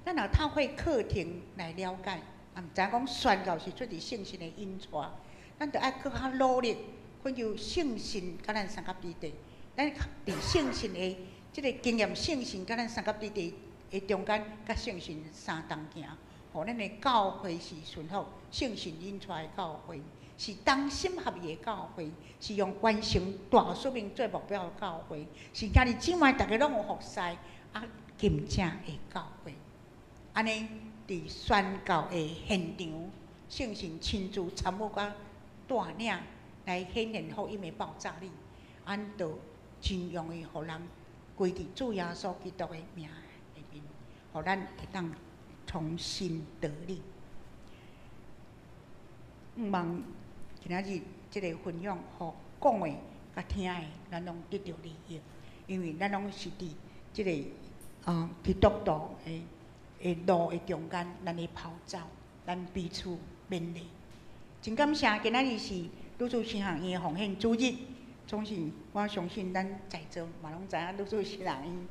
咱若透過課程來了解，也毋知影講宣教是出佇聖神的引帶，咱著愛閣較努力，懇求聖神佮咱相佮佇佇，咱佇聖神的這个經驗，聖神佮咱相佮佇佇的中間，佮聖神相同行，予咱的教會是順服聖神引帶的教會，是同心合意的教會，是用完成大使命做目標的教會，是兄弟姊妹逐家攏有服侍啊，勤誠的教會。按呢，佇宣教的現場，聖神親自參與佮帶領來顯現福音的爆炸力，按就真容易予人歸佇主耶穌基督的名下面，予咱會當重新得力。毋望今仔日這个分享，予講的佮聽的，咱攏得著利益，因為咱攏是佇這个基督徒的路的中間，咱咧跑走，咱彼此勉勵。真感謝今仔日是女子神學院的奉獻主日，總是我相信咱在座嘛攏知影女子神學院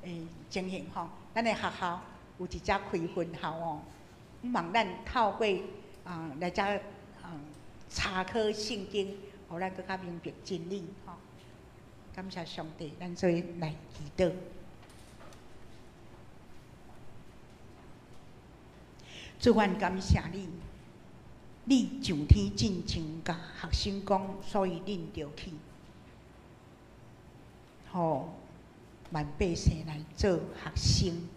的情形吼。咱的學校有一只开分校哦。望咱透过啊来遮啊查考圣经，予咱阁较明白真理吼。感谢上帝，咱做伙来祈祷。主，阮感谢你，你上天进前共学生讲，所以恁著去，予万百姓来做学生。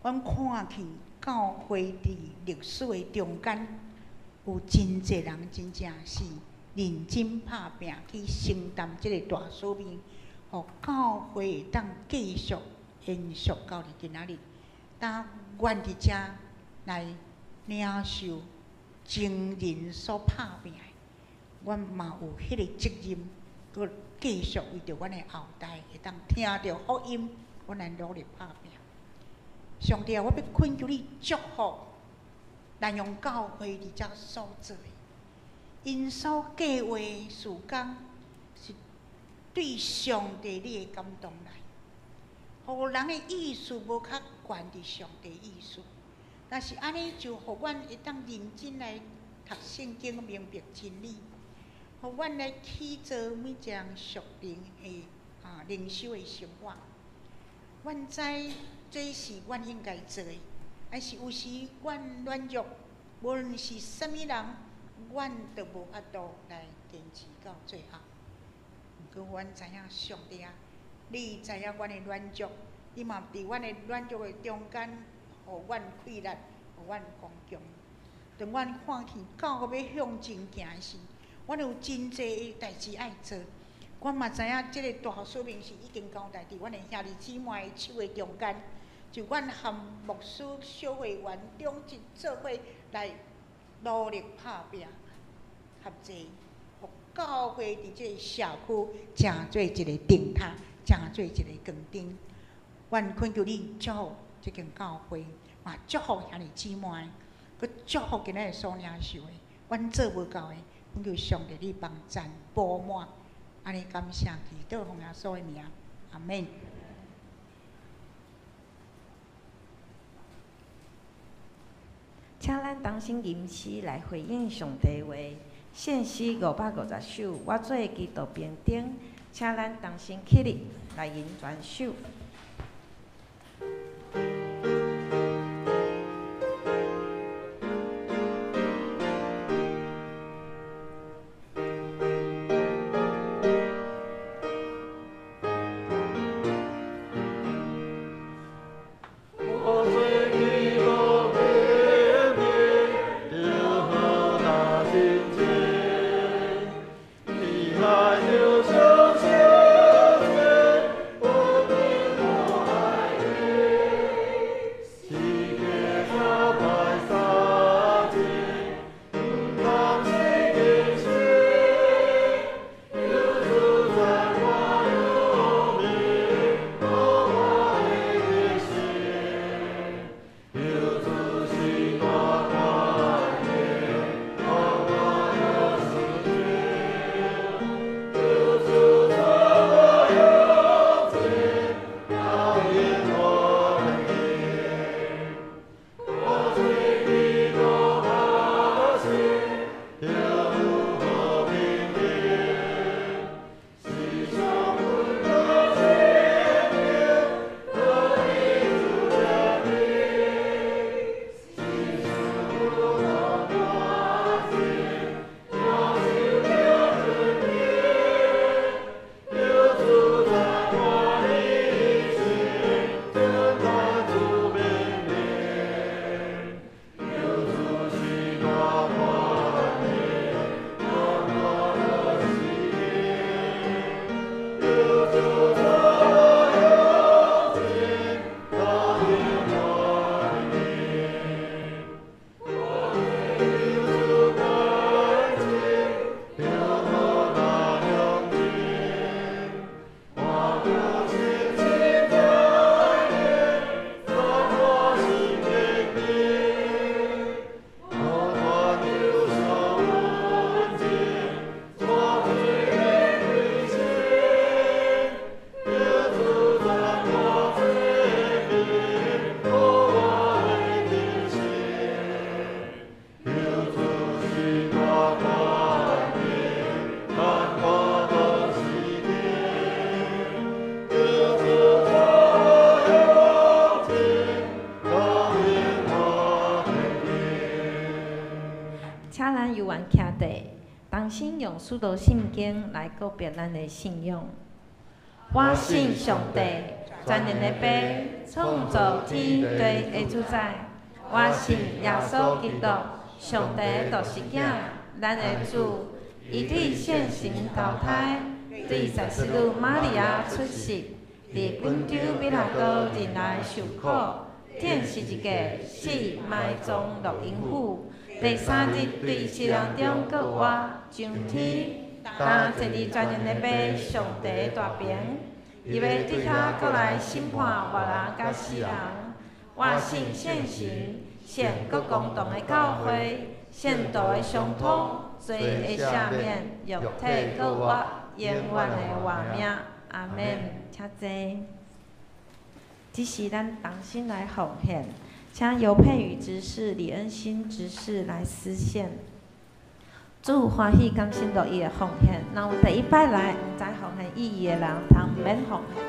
阮看去教会伫历史的中间，有真济人真正是认真拍拚去承担这个大使命，予教会会当继续延续到伫今仔日。当阮伫遮来领受前人所拍拚的，阮嘛有彼个责任，阁继续为著阮的后代会当听著福音，阮来努力拍拚。上帝啊，我欲恳求你祝福南洋教会伫遮所做的，𪜶所计划的事工是对上帝你的感动来，予人的意思无较悬伫上帝意思。若是按呢，就予阮会当认真来读圣经，明白真理，予阮来起造每一个人属灵的灵修的生活。阮知这是阮应该做的，但是有时阮软弱，无论是啥物人，阮都无法度来坚持到最后。毋过阮知影上帝啊，你知影阮的软弱，你嘛伫阮的软弱的中间，予阮气力，予阮刚强。当阮看见教会欲向前行时，阮有真济的代志爱做。阮嘛知影这个大使命是已经交代伫阮的兄弟姊妹的手的中间，就阮和牧师、小会员、长执做伙来努力拍拚合作，予教会伫这个社区成做一个灯塔，成做一个光灯。阮恳求你祝福这间教会，嘛祝福兄弟姊妹，阁祝福今仔日所领受的，阮做无够的，恳求上帝你帮赞补满。按呢感谢祈祷奉耶稣的名，阿们。请咱同心吟诗来回应上帝话，献诗550首，我做基督兵丁，请咱同心起立来吟全首。我同心用使徒信经来告别咱的信仰。我信上帝，全能的父，创造天地的主宰。我信耶稣基督，上帝的独生子，咱的主。伊对圣神投胎，对祭司女玛利亚出世，伫本丢彼拉多忍耐受苦，钉十字架，死埋葬落阴府，第三日对死人中复活，上天，担坐伫全能的父上帝大爿，伊欲伫遐阁来审判活人佮死人。我信圣神，圣阁公同的教会，圣徒的相通，罪的赦免，肉体复活，永远的活命。阿们。请坐。这时咱同心来奉献，请尤佩宇执事、李恩新执事来司献。主欢喜甘心乐意的奉献，若有第一摆来毋知奉献意义的人，通毋免奉献。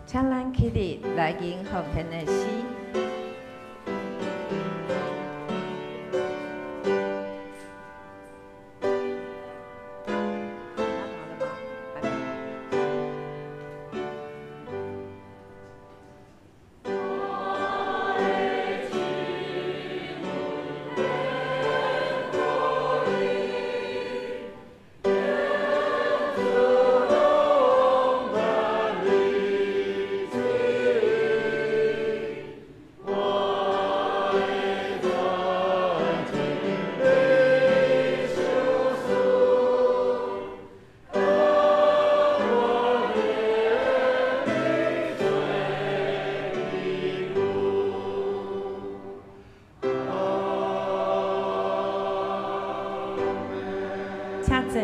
请咱起立来吟奉献的诗。请坐。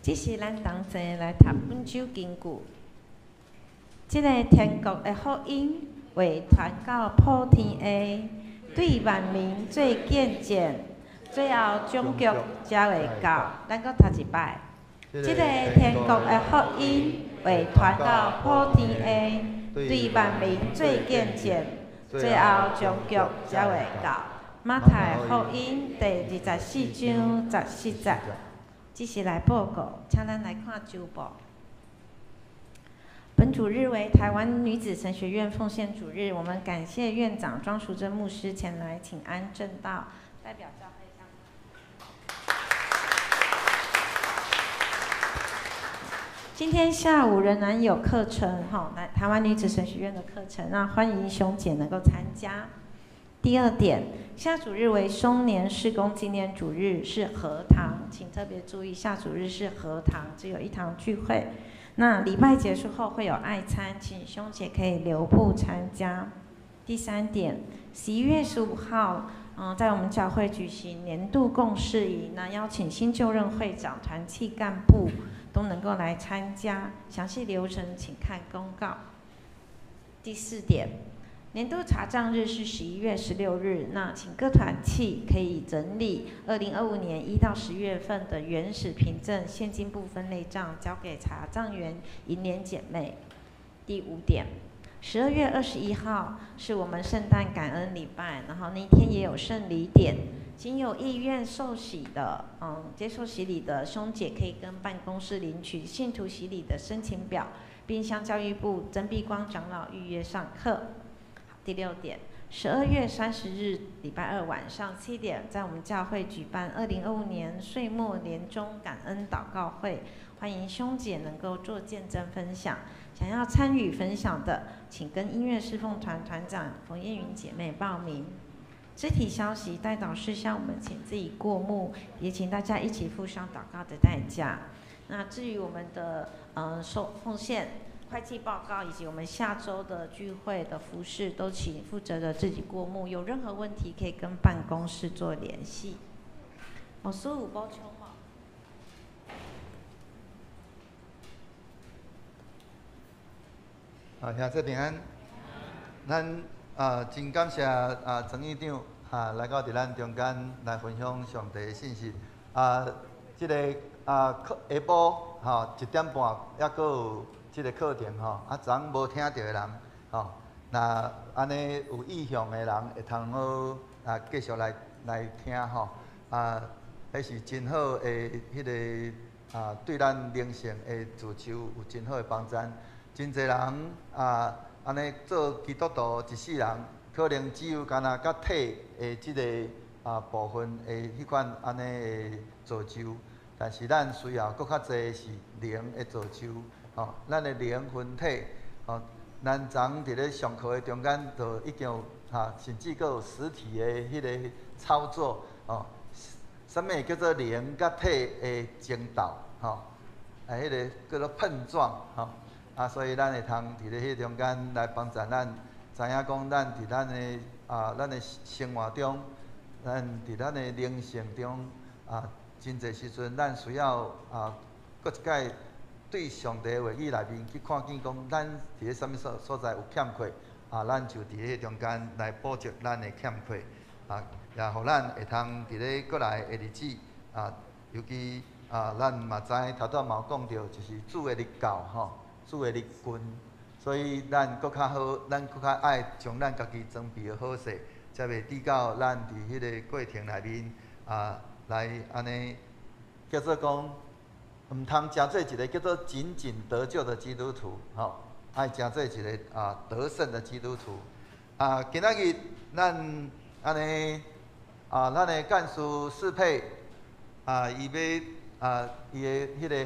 这是咱同齐来读本周经句。这个天国的福音会传到普天下，对万民做见证，最后终局才会到。咱阁读一摆。这个天国的福音会传到普天下，对万民做见证，最后终局才会到。马太福音第24章14节。这是来报告，请咱来看周报。本主日为台湾女子神学院奉献主日，我们感谢院长庄淑珍牧师前来请安证道，代表教会向。今天下午仍然有课程，哈，来台湾女子神学院的课程，那欢迎兄姐能够参加。第二点，下主日为松年事工纪念主日，是合堂，请特别注意，下主日是合堂，只有一堂聚会。那礼拜结束后会有爱餐，请兄姐可以留步参加。第三点，11月15号，在我们教会举行年度共事营，那邀请新就任会长、团契干部都能够来参加，详细流程请看公告。第四点，年度查账日是11月16日，那请各团契可以整理2025年1到10月份的原始凭证、现金部分类账，交给查账员银莲姐妹。第五点， 12月21號是我們聖誕感恩禮拜，然後那天也有聖禮典。請有意願受洗的，接受洗禮的兄姐可以跟辦公室領取信徒洗禮的申請表，並向教育部曾碧光長老預約上課。第六點，12月30日禮拜二晚上7點，在我們教會舉辦2025年歲末年終感恩禱告會，歡迎兄姐能夠做見證分享。想要參與分享的，請跟音樂侍奉團團長馮燕雲姐妹報名。肢體消息代禱事項，我們請自己過目，也請大家一起付上禱告的代價。那至於我們的收奉獻、會計報告以及我們下週的聚會的服事，都請負責的自己過目。有任何問題可以跟辦公室做聯繫。牧師有補充嗎？啊，兄弟平安。咱啊，真感謝啊，曾院長哈來到佇咱中間來分享上帝的信息。啊，這個啊課下晡吼1點半，猶閣有這個課程吼。啊，昨昏無聽著的人吼，若按呢有意向的人會通好啊繼續來聽吼。啊，彼是真好的彼個啊，對咱靈性的造就有真好的幫助。真濟人啊，按呢做基督徒一世人，可能只有干焦佮體的這個啊部分的彼款按呢的造就，但是咱需要閣較濟是靈的造就，吼，咱的靈魂體，吼，咱昨昏佇咧上課的中間就已經有哈，甚至閣有實體的彼個操作，吼，啥物叫做靈佮體的爭鬥，吼，啊，彼個叫做碰撞，吼。啊，所以咱會通佇咧彼中間來幫助咱，知影講咱佇咱的啊，咱的生活中，咱佇咱的靈性中啊，真濟時陣咱需要啊，閣一擺對上帝的話語內面去看見講，咱佇咧啥物所在有欠缺，啊，咱就佇彼中間來補足咱的欠缺，啊，也予咱會通佇咧過來的日子，啊，尤其啊，咱嘛知頭拄仔嘛有講著，就是主的日到吼。主的日近，所以咱閣較好，咱閣較愛將咱家己裝備好勢，才袂至到咱佇彼個過程內面啊，來按呢叫做講，毋通成做一個叫做僅僅得救的基督徒，吼，愛成做一個啊得勝的基督徒。啊，今仔日咱按呢啊，咱的幹事適配啊，伊欲啊，伊的彼個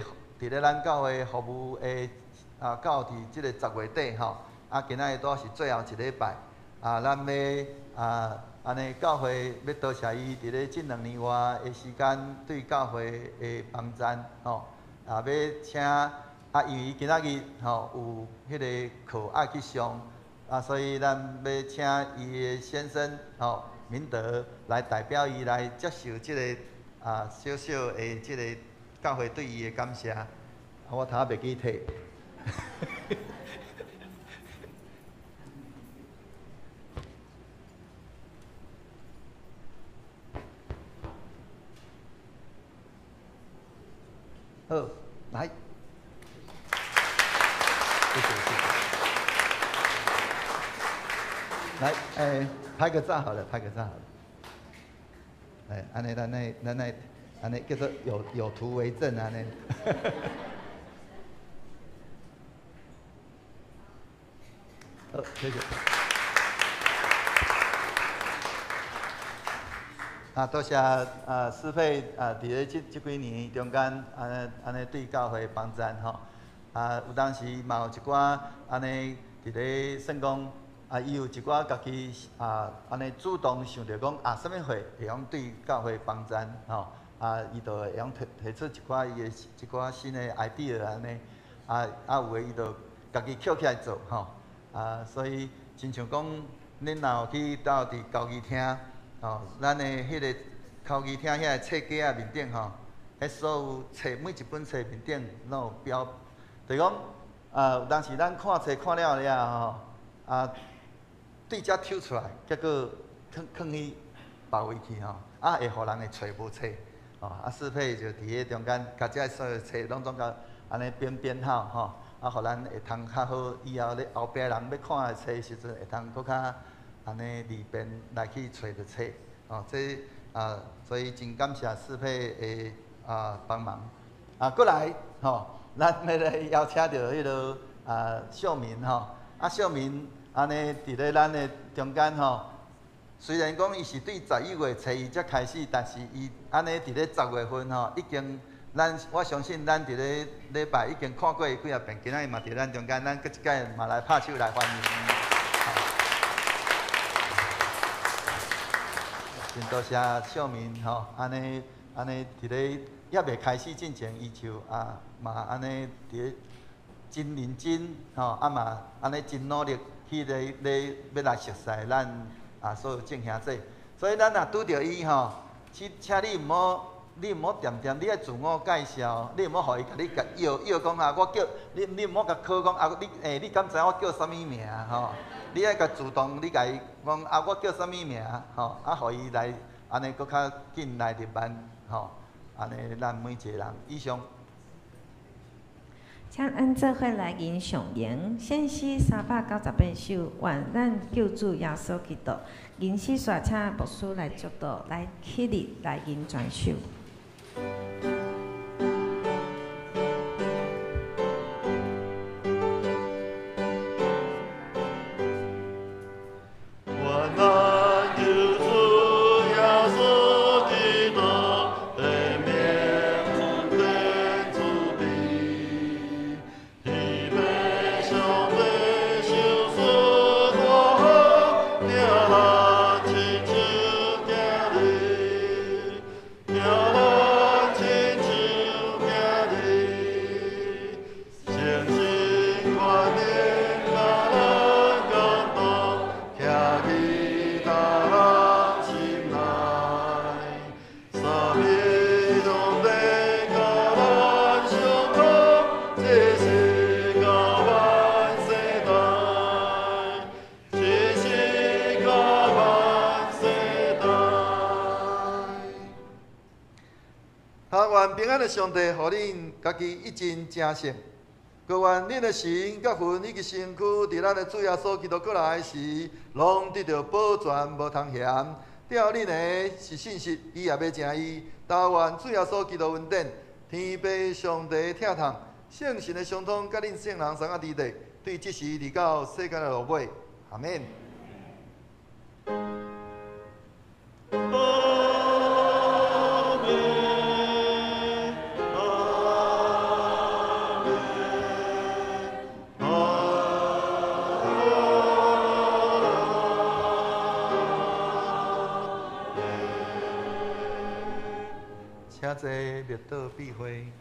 佇咧咱教會服務的。啊，到佇這個10月底吼，啊，今仔日拄是最後一禮拜，啊，咱欲啊，按呢教會欲多謝伊佇咧這兩年外的時間對教會的幫贊吼，啊，欲請啊，因為伊今仔日吼有彼個課愛去上，啊，所以咱欲請伊的先生吼明德來代表伊來接受這個啊小小的這個教會對伊的感謝，啊，我頭仔袂記提。好，來，謝謝謝謝。來，欸，拍個照好了，拍個照好了。來，按呢，咱來，咱來，按呢叫做有圖為證按呢。好，謝謝。啊，多謝啊，適配啊，佇咧這幾年中間，按呢按呢對教會幫贊吼。啊，有當時嘛有一寡按呢佇咧算講，啊，伊有一寡家己啊，按呢主動想著講啊，啥物貨會用對教會幫贊吼。啊，伊就會用提出一寡伊的一寡新的 idea 按呢，啊啊有的伊就家己抾起來做吼。啊，所以親像講，恁若有去到佇交誼廳，吼，咱的彼個交誼廳遐個冊架仔面頂吼，彼所有冊每一本冊面頂攏有標，就是講，啊，有當時咱看冊看了了後吼，啊，對遮抽出來，結果囥去別位去吼，啊，會予人會揣無冊，吼，啊，適配就佇彼中間，共這所有冊攏總共按呢編編號吼，啊，啊，予咱會通較好，以後咧後壁人欲看的冊的時陣，會通閣較按呢利便來去揣著冊，哦，這啊，所以真感謝適配的幫忙。啊，閣來吼，咱欲來邀請著彼个秀敏吼，啊秀敏按呢佇咧咱的中間吼，雖然講伊是對11月初一才開始，但是伊按呢佇咧10月份吼，已經咱我相信咱佇咧禮拜已經看過伊幾仔遍，今仔日嘛佇咱中間，咱閣一擺嘛來拍手來歡迎。真多謝秀敏吼，按呢按呢佇咧猶未開始進前，伊就啊嘛按呢佇咧真認真吼，啊嘛按呢真努力去咧咧欲來熟似咱所有眾兄弟，所以咱若拄著伊吼，請你毋好，你毋好恬恬，你愛自我介紹，你毋好予伊共你共吆吆講啊，我叫你，你毋好共考講啊，你欸，你敢知影我叫啥物名吼？你愛共主動，你共伊講啊，我叫啥物名吼？啊，予伊來按呢閣較緊來入班吼，按呢咱每一個人以上。請咱做伙來吟誦詠，先詩398首，願咱救主耶穌基督。吟詩煞請牧師來祝禱，來起立來吟全首。上帝予恁家己一真成聖，閣願恁的神佮魂以及身軀，佇咱的主耶穌基督閣來時，攏得著保全，無通嫌。吊恁的是信實，伊也欲成義。但願主耶穌基督恩典，天父上帝疼痛，聖神的相通，佮恁聖人三個弟弟，對這時直到世間的落尾，阿們。請坐，默禱閉會。